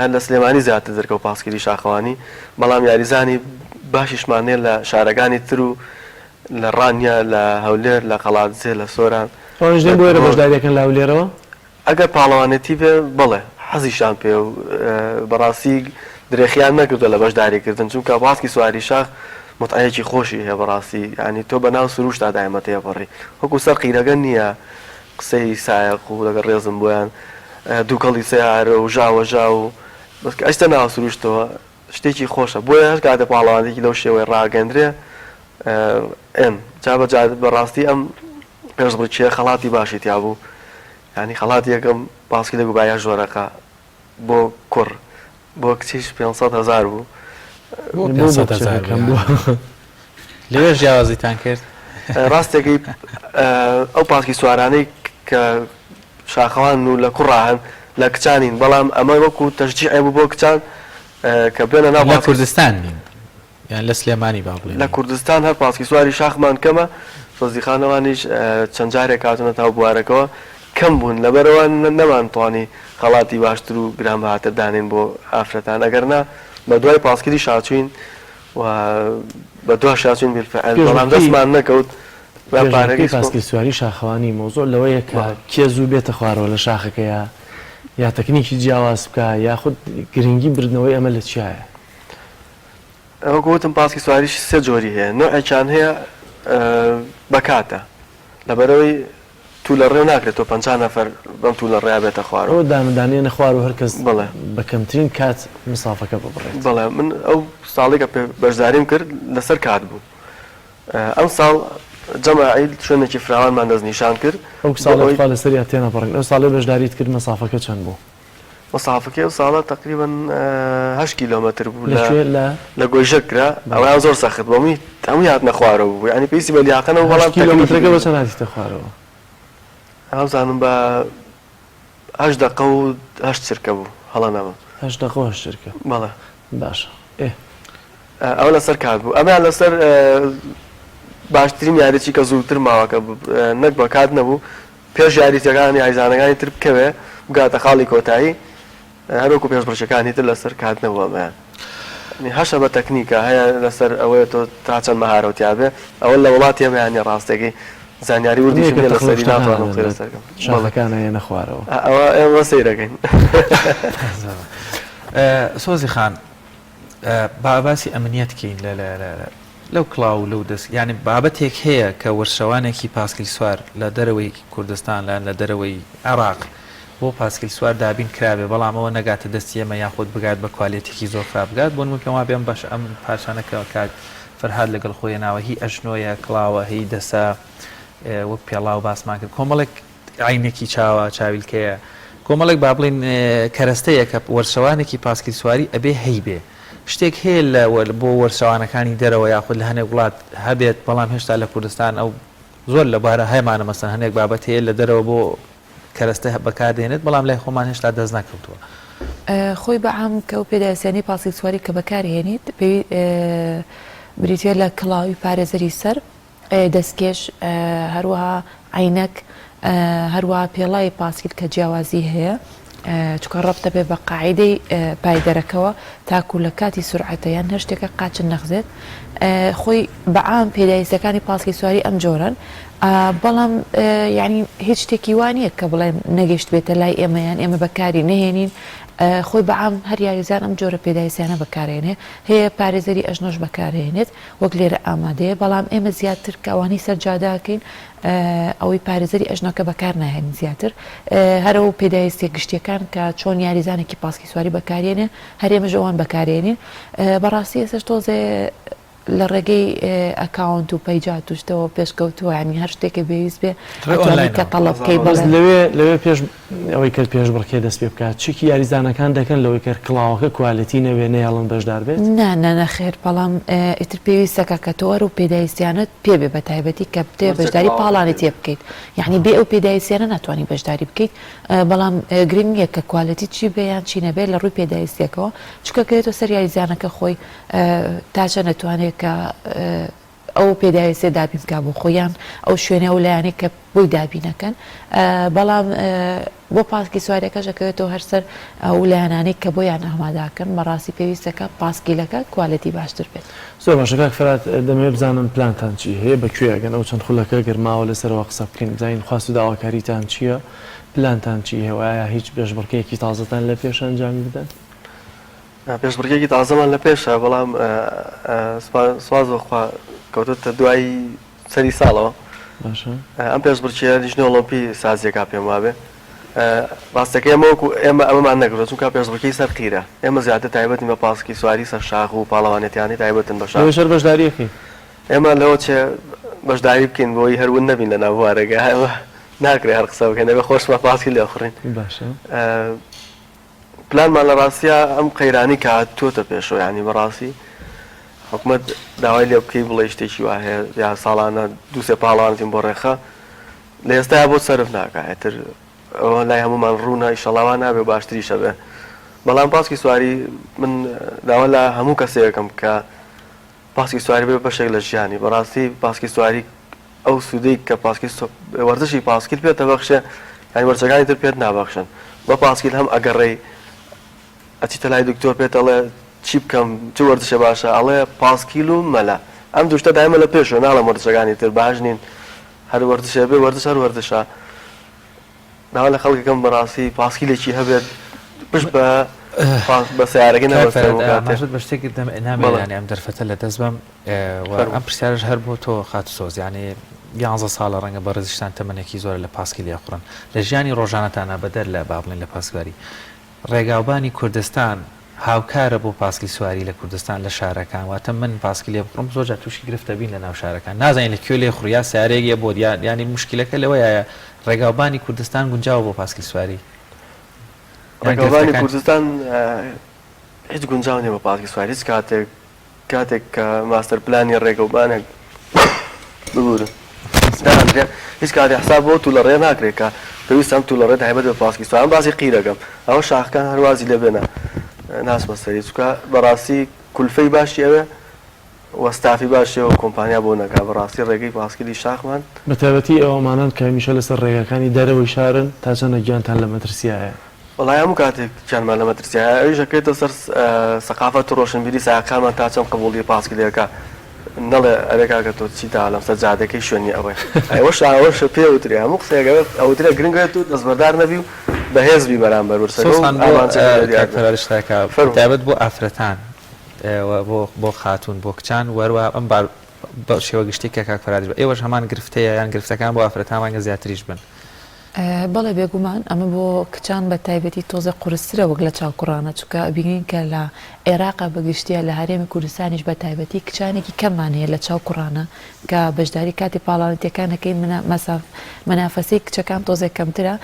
هەر لە سلێمانی زیاتر دەرکەوت پاسکیلی شاخەوانی بەڵام یاریزانی باشیشمان هەیە لە شارەکانی تر و لە ڕانیە لە هەولێر لە قەڵادزێ لە سۆران ئەوانیش لە دێن بۆ ئێرە دهۆک. بەشداریەکەن لە هەولێرەوە؟ ئەگەر پاڵەوانێتی بێ بەڵێ حەزیشیان پێیە و بەڕاستی درێخیان نەکردوە لە بەشداری کردن چونکە باسکی سواری شاخ موتعەیەکی خۆشی هەیە بەڕاستی یانی تۆ بەناو سروشتا دایمە تێپەڕی وەکو سەر قیرەگە نییە قسەی سایەق و لەگەڵ ڕێزم بۆیان دووکەڵی سەیارە و ژاوە ژاو و بەس کە ئەچتە ناو سروشتەوە شتێکی خۆشە بۆیە هەر کاتێ پاڵەوانێکی لەو شێوەیە ڕاگەندرێ ئێن جا بە جا بەڕاستی ئەم پێشبڕکێ خەڵاتی باشی تیا بوو یانی خەڵاتی یەکەم پاسکیلێک بوو بایە ژۆرەقە بۆ کوڕ بۆ کچیش 500 هەزار بوو. بۆ 500 هەزار بوو لەوێش جیاوازیتان کرد؟ ڕاستەکەی ئەو پاسکی سوارانەی کە شاخەوان و لە کوڕا هەن لە کچانین بەڵام ئەمە وەکو تەشجیعێ بوو بۆ کچان کە بێنە ناو لە کوردستان نین یان لە سلێمانی با بڵێین. لە کوردستان هەر پاسکی سواری شاخمان کەمە، سۆزی خانەوانیش چەند جارێک هاتوونەتە ناو بوارەکەوە کەم بوون، لەبەرئەوە نەمانتوانی خەڵاتی باشتر و گرانبەهاتر دانێین بۆ ئافرەتان، ئەگەرنا بە دوای پاسکیلیشا چووین و بە دواشا چووین بیلفعل، بەڵام دەستمان نەکەوت بە پێشبڕکێی پاسکیل سواری شاخەوانی مەوزوع لەوەیە کە کێ زوو بێتە خوارەوە لە شاخەکەیا یا تەکنیکی جیاواز بکا یاخود گرنگی بردنەوەی ئەمە لە چیایە؟ وەکو وتم پاسکی سواریش سێ جۆری هەیە نەوعێکیان هەیە بە کاتە لەبەرئەوەی تولە ڕێو ناکرێت تۆ 50 نەفەر بەم تولە ڕێیا بێتە خوارەوە. ئەوە دانە دانەیەنە خوار و هەرکەس بە کەمترین کات مسافەکە ببڕێت. بەڵێ من ئەو ساڵەی کە بەشداریم کرد لەسەر کات بوو ئەم ساڵ جەماعی شوێنێکی فراوانمان دەستنیشان کرد ئەو ساڵەی تخوا لەسەریا تێنەپەڕین ئەو ساڵەی بەشداریت کرد مەسافەکە چەند بوو؟ مەسافەکەی ئەو ساڵە تەقریبەن هەشت کیلۆمەتر بوو لە کوێ لە؟ لە گۆیژەک کرا ئەوەیان زۆر سەخت بوو هەمووی هەمووی هاتنە خوارەوە بوو یانی پێویستی بە لیاقە نەبوو بەڵام هەشت کیلۆمەترەکە بە چەند هاتیتە خوارەوە؟ وابزانم بە هەشت دەقە و هەشت چرکە بوو هەڵە نەبم. هەشت دەقە و هەشت چرکە بەڵێ. باشە ئێ. ئەوە لەسەر کات بوو ئەمەیان لەسەر باشترین یاریی کە زووتر ماوە کە نەک بە کات نەبوو پێش یاریچەکان یاریزانەکانی تر بکەوێ بگاتە خاڵی کۆتایی هەروەکو پێشبڕکێکانی تر لەسەر کات نەبوو ئەمەیان هەشە بە تەکنیکە هەیە لەسەر ئەوەیە تۆ تا چەند مەهارەو تیا بێ ئەوە لە وڵاتی ئێمەیان نیە ڕاستەکەی زانیاری وردیشم نیە لەسەری ناتوانم قسەی لەسەر بکەم شاخەکانە یەنە خوارەوە ئەوە ئێمە سەیرەکەین. سۆزی خان با باسی ئەمنیەت کەین لە لەو کڵاو و لەو دەست یانی بابەتێک هەیە کە وەرشەوانێکی پاسکیل سوار لە دەرەوەی کوردستان لان لە دەرەوەی عێراق بۆ پاسکیل سوار دابین کرابێ بەڵام ئەوە نەگاتە دەستی ئێمە یاخود بگات بە کوالێتێکی زۆر خراپ بگات بۆ نموونە پێم وابێ ئەم بەش ئەم پارچانە کە کاک فەرهاد لەگەڵ خۆی هێناوە هی ئەژنۆیە کڵاوە هی دەسە وەک پێڵاو باسمان کرد کۆمەڵێک عەینەکی چاوە چاویلکەیە کۆمەڵێک با بڵێین کەرەستەیە کە وەرشەوانێکی پاسکیل سواری ئەبێ هەیبێ شتێک هەیە لە بۆ وەرشەوانەکانی دەرەوە یاخود لە هەنێک وڵات هەبێت بەڵام هێشتا لە کوردستان ئەو زۆر لە بارە هەمانە مەسەن هەنێک بابەت هەیە لە دەرەوە بۆ کەرەستە بەکاردێنێت بەڵام لای خۆمان هێشتا دەست نەکەوتووە. خۆی بە عام کە ئەو پێداویستیانەی پاسکیل سواری کە بەکارهێنیت پێوی بریتیە لە کڵاوی پارێزەری سەر، دەستکێش، هەروەها عەینەک، هەروەها پێڵاوی پاسکیل کە جیاوازی هەیە، چونکە ڕەبتە بێ بە قاعیدەی پایدەرەکەوە تاکو لە کاتی سورعەتە یان هەر شتێکە قاچت نەخزێت. خۆی بە عام پێداویستیەکانی پاسکیل سواری ئەم جۆرەن، بەڵام یانی هیچ شتێکی وا نییە کە بڵێن نەگەیشتبێتە لای ئێمە یان ئێمە بەکاری نەهێنین. خۆی بە عام هەر یاریزان ئەم جۆرە پێداویستیانە بەکارهێنێ، هەیە پارێزەری ئەژنۆش بەکارهێنێت. وەک لێرە ئامادەیە، بەڵام ئێمە زیاتر کە ئەوانەی سەر جادە ئەکەین ئەوەی پارێزەری ئەژنۆکە بەکار ناهێنین زیاتر هەر ئەو پێداویستیە گشتیەکان کە چۆن یاریزانێکی پاسکی سواری بەکارێنێ هەر ئێمەش ئەوان بەکارێنین بەڕاستی ئێسش تۆزێ. لە ڕێگەی ئەکاونت و پەیجات و شتەوە پێشکەوتووە یانی هەر شتێکە پێویست بێ ئەتوانی کە تەڵەب بکەی بەس بەڵێ. لەوێ لەوێ پێش ئەوەی کە پێشبڕکێ دەست پێ بکات چەکی یاریزانەکان دەکەن لەوەی کە کڵاوەکە quality نەبێ نەیەڵن بەشدار بێت؟ نا نا نەخێر بەڵام ئیتر پێویستەکە کە تۆ ئەو پێداویستیانەت پێ بێ بە تایبەتی کە بتەوێ وەرجە بەشداری کڵاوەکە پێ پاڵانێتیە بێ. بکەیت یانی بێ ئەو پێداویستیانە ناتوانی بەشداری بکەیت بەڵام گرنگ نییە کە quality چی بێ یان چی نەبێ لە ڕووی پێداویستیەکەوە چونکە کەوێتەوە سەر یاریزانەکە خۆی تا چەند ئەتوانێت کە ئەو پێداویستیە دابین بکات بۆ خۆی یان ئەو شوێنە ئەو لایەنەی کە بۆی دابینەکەن بەڵام بۆ پاسکی سواریەکەش ئەکەوێتەوە هەر سەر ئەو لایەنانەی کە بۆیان ئاماداکەن بەڕاستی پێویستە کە پاسکیلەکە quality باشتر بێت. زۆر باشە کاک فەرات دەمەوێت بزانم پلانتان چی هەیە بە کوێ ئەگەن ئەو چەند خولەکە گەر ماوە لەسەرەوە قسە بکەین بزانین خواست و داواکاریتان چییە پلانتان چی هەیە و ئایا هیچ پێشبڕکێیەکی تازەتان لە پێشە ئەنجامی بدەن؟ پێشبڕکێکی تازەمان لە پێشە بەڵام سوپاس بۆ خوا کەوتۆتە دوای سەری ساڵەوە باشە ئەم پێشبڕکێیە لیژنەی ئۆڵۆمپی سازیەکا پێم وابێ ڕاستەکەی ئێمە وەکو ئێمە ئەمەمان نەکردوە چونکە پێشبڕکێی سەر قیرە ئێمە زیاتر تایبەتین بە پاسکی سواری سەر شاخ و پاڵەوانێتیانەی تایبەتن بە شاخ لەوێش هەر بەشداریەکەی؟ ئێمە لەوە چێ بەشداری بکەین بۆی هەر ون نەبین لە ناو بوارەکە ئێمە ناکرێ هەر قسە بکەین دەبێ خۆشمان پاسکی لێ بخڕین باشە پلانمان لە ڕاستیا ئەم قەیرانەی کە هاتووەتە پێشەوە یانی بەڕاستی حکومەت داوای لێ بکەی بڵێ شتێکی وا هەیە یا ساڵانە دوو سێ پاڵەوانتیم بۆ ڕێکخە لە ئێستایا بۆ سەرف ناکا ئیتر ئەوە لای هەموومان ڕوونە ئیشەڵا وا نابێ و باشتریشە بێ بەڵام پاسکی سواری من داوا لە هەموو کەسێکم کە پاسکی سواری بێ بەشێک لە ژیانی بەڕاستی پاسکی سواری ئەو سوودەی کە پاسکیل وەرزشی پاسکیل پێت دەبەخشێ یانی وەرزشەکانی تر پێت نابەخشن بە پاسکیل هەم ئەگەڕێی ئەچیتە لای دکتۆر پێت ئەڵێ چی بکەم چ وەرزشێ باشە ئەڵێ پاسکیل و مەلە ئەم دوو شتە دایمە لە پێشەوە ناڵێم وەرزشەکانی تر باش نین هەر وەرزشێ بێ وەرزش هەر وەرزشە داوا لە خەڵکەکەم بەڕاستی پاسکیلێکی هەبێت پشت بە بە سەیارەکەی کاک نەبەستێ فەرهاد بۆ کاتێ ئاماژەت بە شتێک کرد نامەوێ بەڵێ یانی ئەم دەرفەتە لە دەست بەم و فەرموو. ئەم پرسیارەش هەر بۆ تۆ خاتوو سۆز یانی یانزە ساڵە ڕەنگە بەڕێزیشتان تەمەنێکی زۆرە لە پاسکیل یاخوڕن لە ژیانی ڕۆژانەتانا بەدەر لە با بڵێین لە پاسکواری ڕێگاوبانی کوردستان هاوکارە بۆ پاسکیل سواری لە کوردستان لە شارەکان واتە من پاسکیل لێ بخوڕم زۆر جار تووشی گرفت دەبین لە ناو شارەکان نازانین لە کوێ لێ خوڕی یا سەیارەیەک یە بۆت یا یانی موشکیلەکە لەوەیایە ڕێگاوبانی کوردستان گونجاوە بۆ پاسکیل سواری یان ڕێگاوبانی گرفتەکان کوردستان هیچ گونجاو نیە بۆ پاسکیل سواری هیچ کاتێک کاتێک کە ماستەر پلانی ڕێگەوبانێک ببورن دانرێ هیچ کاتێ حساب بۆ تولەڕێ ناکرێت کە پێویستە ئەم تولەڕێ تایبەت بە پاسکی سوار ئەم باسی قیرەکەم ئەوە شاخەکان هەر وازی لێ بێنە ناچمە سەری چونکە بەڕاستی کولفەی باشی ئەوێ و ستافی باشی ئەو کۆمپانیا بۆ نەکا بەڕاستی ڕێگەی پاسکیلی شاخمان بەتایبەتی ئێوەمانان کە هەمیشە لەسەر ڕێگاکانی دەرەوەی شارن تا چەندە گیانتان لە مەترسیایە؟ وەڵای هەموو کاتێک گیانمان لە مەترسیایە ئەویش ئەکەوێتە سەر سەقافەت و ڕۆشنبیری سایەقانمان تا چەند قبوڵی پاسکیلەکە نەڵێ ئەرێ کاکە تۆ چی تا لەم سەر جادەکەی شوێنی ئەوەی ئەوەش ئەوەش پێ وترێ هەموو قسەیەک ئەوێ ئەوترێ گرنگ ئەوێ تۆ دەستبەردار نەبی و بەهێز بی بەرامبەر ورچەکە و سۆزخان بۆ ئامانجەکەت لێ دیار کاک بێ فەرهاد شتەکە فەرموو. تایبەت بۆ ئافرەتان و بۆ بۆ خاتوون بۆ کچان و هەروەها ئەم بار بە شێوە گشتی کە کاک فەرهادیش ئێوەش هەمان گرفتەیە یان گرفتەکان بۆ ئافرەتان ڕەنگە زیاتریش بن بەڵێ بێگومان ئەمە بۆ کچان بە تایبەتی تۆزێ قورسترە وەک لە چاو کوڕانە چونکە ئەبینین کە لە عێراقا بە گشتیە لە هەرێمی کوردستانیش بە تایبەتی کچانێکی کەممان هەیە لە چاو کوڕانە کە بەشداری کاتی پاڵاوێتیەکان ئەکەین مەساف مەنافەسەی کچەکان تۆزێک کەمترە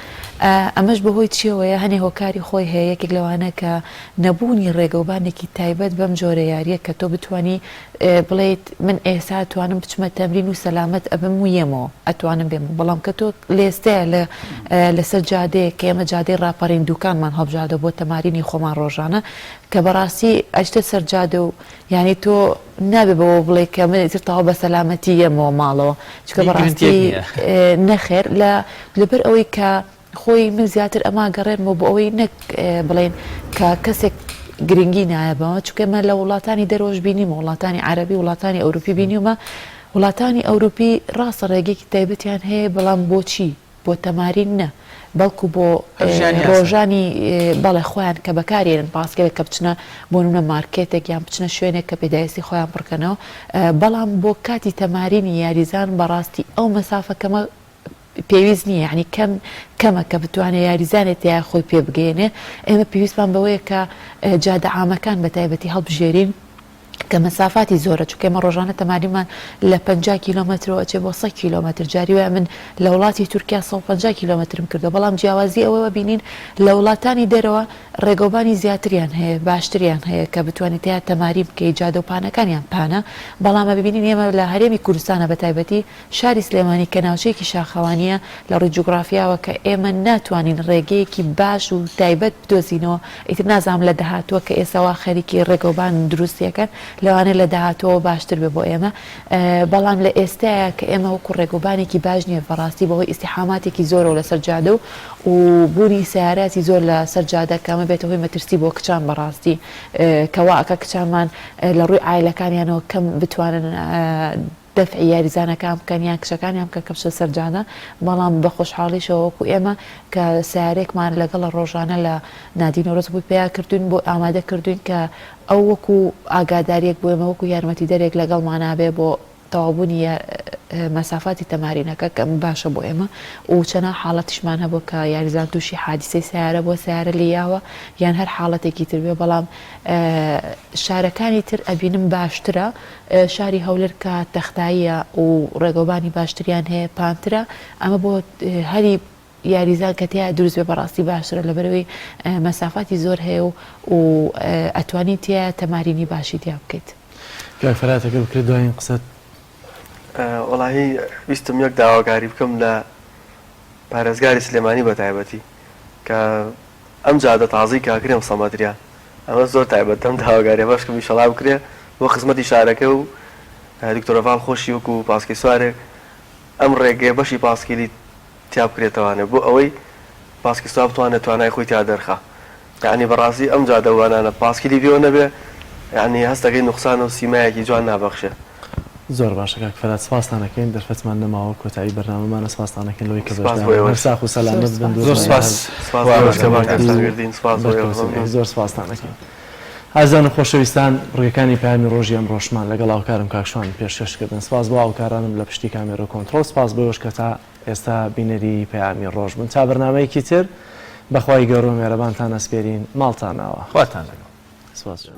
ئەمەش بەهۆی چیەوەیە هەنێ هۆکاری خۆی هەیە یەکێک لەوانە کە نەبوونی ڕێگەوبانێکی تایبەت بەم جۆرە یاریە کە تۆ بتانی بڵێیت من ئێستا ئەتوانم بچمە تەمرین و سەلامەت ئەبم و یەمەوە ئەتوانم بێمەوە بەڵام کە تۆ لێستەیە لە لەسەر جادەیەک کە ئێمە جادەی ڕاپەڕین دوکانمان هەڵبژاردە بۆ تەمارینی خۆمان ڕۆژانە کە بەڕاستی ئەچتە سەر جادە و یانی تۆ نابێ بەوە بڵێ کە من ئیتر تەواو بە سەلامەتی یەمەوە ماڵەوە چونکە بەڕاستی نەخێر لە لەبەر ئەوەی کە خۆی من زیاتر ئەمە گەڕێنمەوە بۆ ئەوەی نەک بڵێن کە کەسێک گرنگی نایە بەوە چونکە ئێمە لە وڵاتانی دەرەوەش بینیمە وڵاتانی عەرەبی وڵاتانی ئەوروپی بینیومە وڵاتانی ئەوروپی ڕاستە ڕێگەیەکی تایبەتیان هەیە بەڵام بۆچی بۆ تەمارین نە بەڵکو بۆ ڕۆژانی بەڵێ خۆیان کە بەکارێنن پاسکێک کە بچنە بۆ نمونە مارکێتێک یان بچنە شوێنێک کە پێداویستی خۆیان پڕکەنەوە بەڵام بۆ کاتی تەمارینی یاریزان بەڕاستی ئەو مەسافە کەمە پێویست نییە یانی کەم کەمە کە بتوانێ یاریزانێ تیا خۆی پێ بگەیەنێ ئێمە پێویستمان بەوەیە کە جادە عامەکان بە تایبەتی هەڵبژێرین. کە مەسافاتی زۆرە چونکە ئێمە ڕۆژانە تەمارینمان لە 50 کیلۆمەترەوە ئەچێ بۆ 100 کیلۆمەتر جاری وایە من لە وڵاتی تورکیا 150 کیلۆمەترم کردووە بەڵام جیاوازی ئەوە بینین لە وڵاتانی دەرەوە ڕێگەوبانی زیاتریان هەیە باشتریان هەیە کە بتوانیت تیا تەمارین بکەیت جادە و پانەکانیان پانە بەڵام ئەبینین ئێمە لە هەرێمی کوردستانە بە تایبەتی شاری سلێمانی کە ناوچەیەکی شاخەوانییە لە ڕووی جوگرافیاوە کە ئێمە ناتوانین ڕێگەیەکی باش و تایبەت بدۆزینەوە، ئیتر نازانم لە داهاتووە کە ئێستا وا خەریکی ڕێگەوبان دروستیەکەن لەوانەیە لە داهاتووەوە باشتر بێ بۆ ئێمە بەڵام لە ئێستایا کە ئێمە وەکو ڕێگەوبانێکی باش نییە بەڕاستی بەهۆی ئیزدیحاماتێکی زۆرەوە لەسەر جادە و و بوونی سەیاراتی زۆر لە سەر جادە کە ئەمە بێتە هۆی مەترسی بۆ کچان بەڕاستی کە وا ئەکا کچانمان لە ڕووی عایلەکانیانەوە کەم بتوانن دەفعی یاریزانەکان بکەن یان کچەکانیان بکەن کە بچنە سەر جادە، بەڵام بە خۆشحاڵیشەوە وەکو ئێمە کە سەیارەیەکمان لەگەڵە ڕۆژانە لە نادی نەورۆز بۆی پەیا کردوین بۆ ئامادە کردوین کە ئەو وەکو ئاگاداریەک بۆ ئێمە وەکو یارمەتیدەرێک لەگەڵمانا بێ بۆ تەواوبوونی مەسافاتی تەمارینەکە کە ئەمە باشە بۆ ئێمە و چەنان حاڵەتیشمان هەبووە کە یاریزان تووشی حادیسەی سەیارە بووە سەیارە لێی یاوە یان هەر حاڵەتێکی تر بێ بەڵام شارەکانی تر ئەبینم باشترە شاری هەولێر کە تەختاییە و ڕێگەوبانی باشتریان هەیە پانترە ئەمە بۆ هەری یاریزان کە تیا دروست بێ بەڕاستی باشترە لەبەرەوەی مەسافاتی زۆر هەیە و و ئەتوانی تیا تەمارینی باشی تیا بکەیت. کاک فەرهاد ئەگەر بکرێت دوایین قسەت. وەڵاهی ویستم یەک داواکاری بکەم لە پارێزگاری سلێمانی بەتایبەتی کە ئەم جادە تازەی کاکرێم سەمەدریا ئەمە زۆر تایبەتە ئەم داواکاریە بەشکم ئیشەڵا بکرێ بۆ خزمەتی شارەکە و دکتۆر هەڤاڵ خۆشی وەکو پاسکیل سوارێک ئەم ڕێگەیە بەشی پاسکیلی تیا بکرێتەوانێ بۆ ئەوەی پاسکیل سوار بتوانێت توانای خۆی تیا دەرخا یەعنی بەڕاستی ئەم جادەوانانە پاسکیلی پێوە نەبێ یەعنی هەستەکەی نوقسانە و سیمایەکی جوان نابەخشێ. زۆر باشە کاک فەرهاد سپاستان ئەکەین دەرفەتمان نەماوە کۆتایی بەرنامەمانە سپاستان ئەکەین لەوەی کە سپاس بەشدار بۆ بوون هەر ئێوەش. ساخ و سەلامەت بن زۆر سپاس سپاس بۆ ئێوەش کە بانگهێشتان کردین سپاس بۆ ئێوە بەرکەوتن مەمنون. زۆر سپاستان ئەکەین ئازیزان و خۆشەویستان بڕگەکانی پەیامی ڕۆژی ئەمڕۆشمان لەگەڵ هاوکارم کاک شوان پێشکەش کردن سپاس بۆ هاوکارانم لە پشتی کامێرە و کۆنتڕۆڵ سپاس بۆ ئێوەش کە تا ئێستا بینەری پەیامی ڕۆژ بوون تا بەرنامەیەکی تر بەخوای گەورە و مێرەبانتان ئەسپێرین ماڵتان ئاوا. خواتان لەگەڵ. سپاس جان.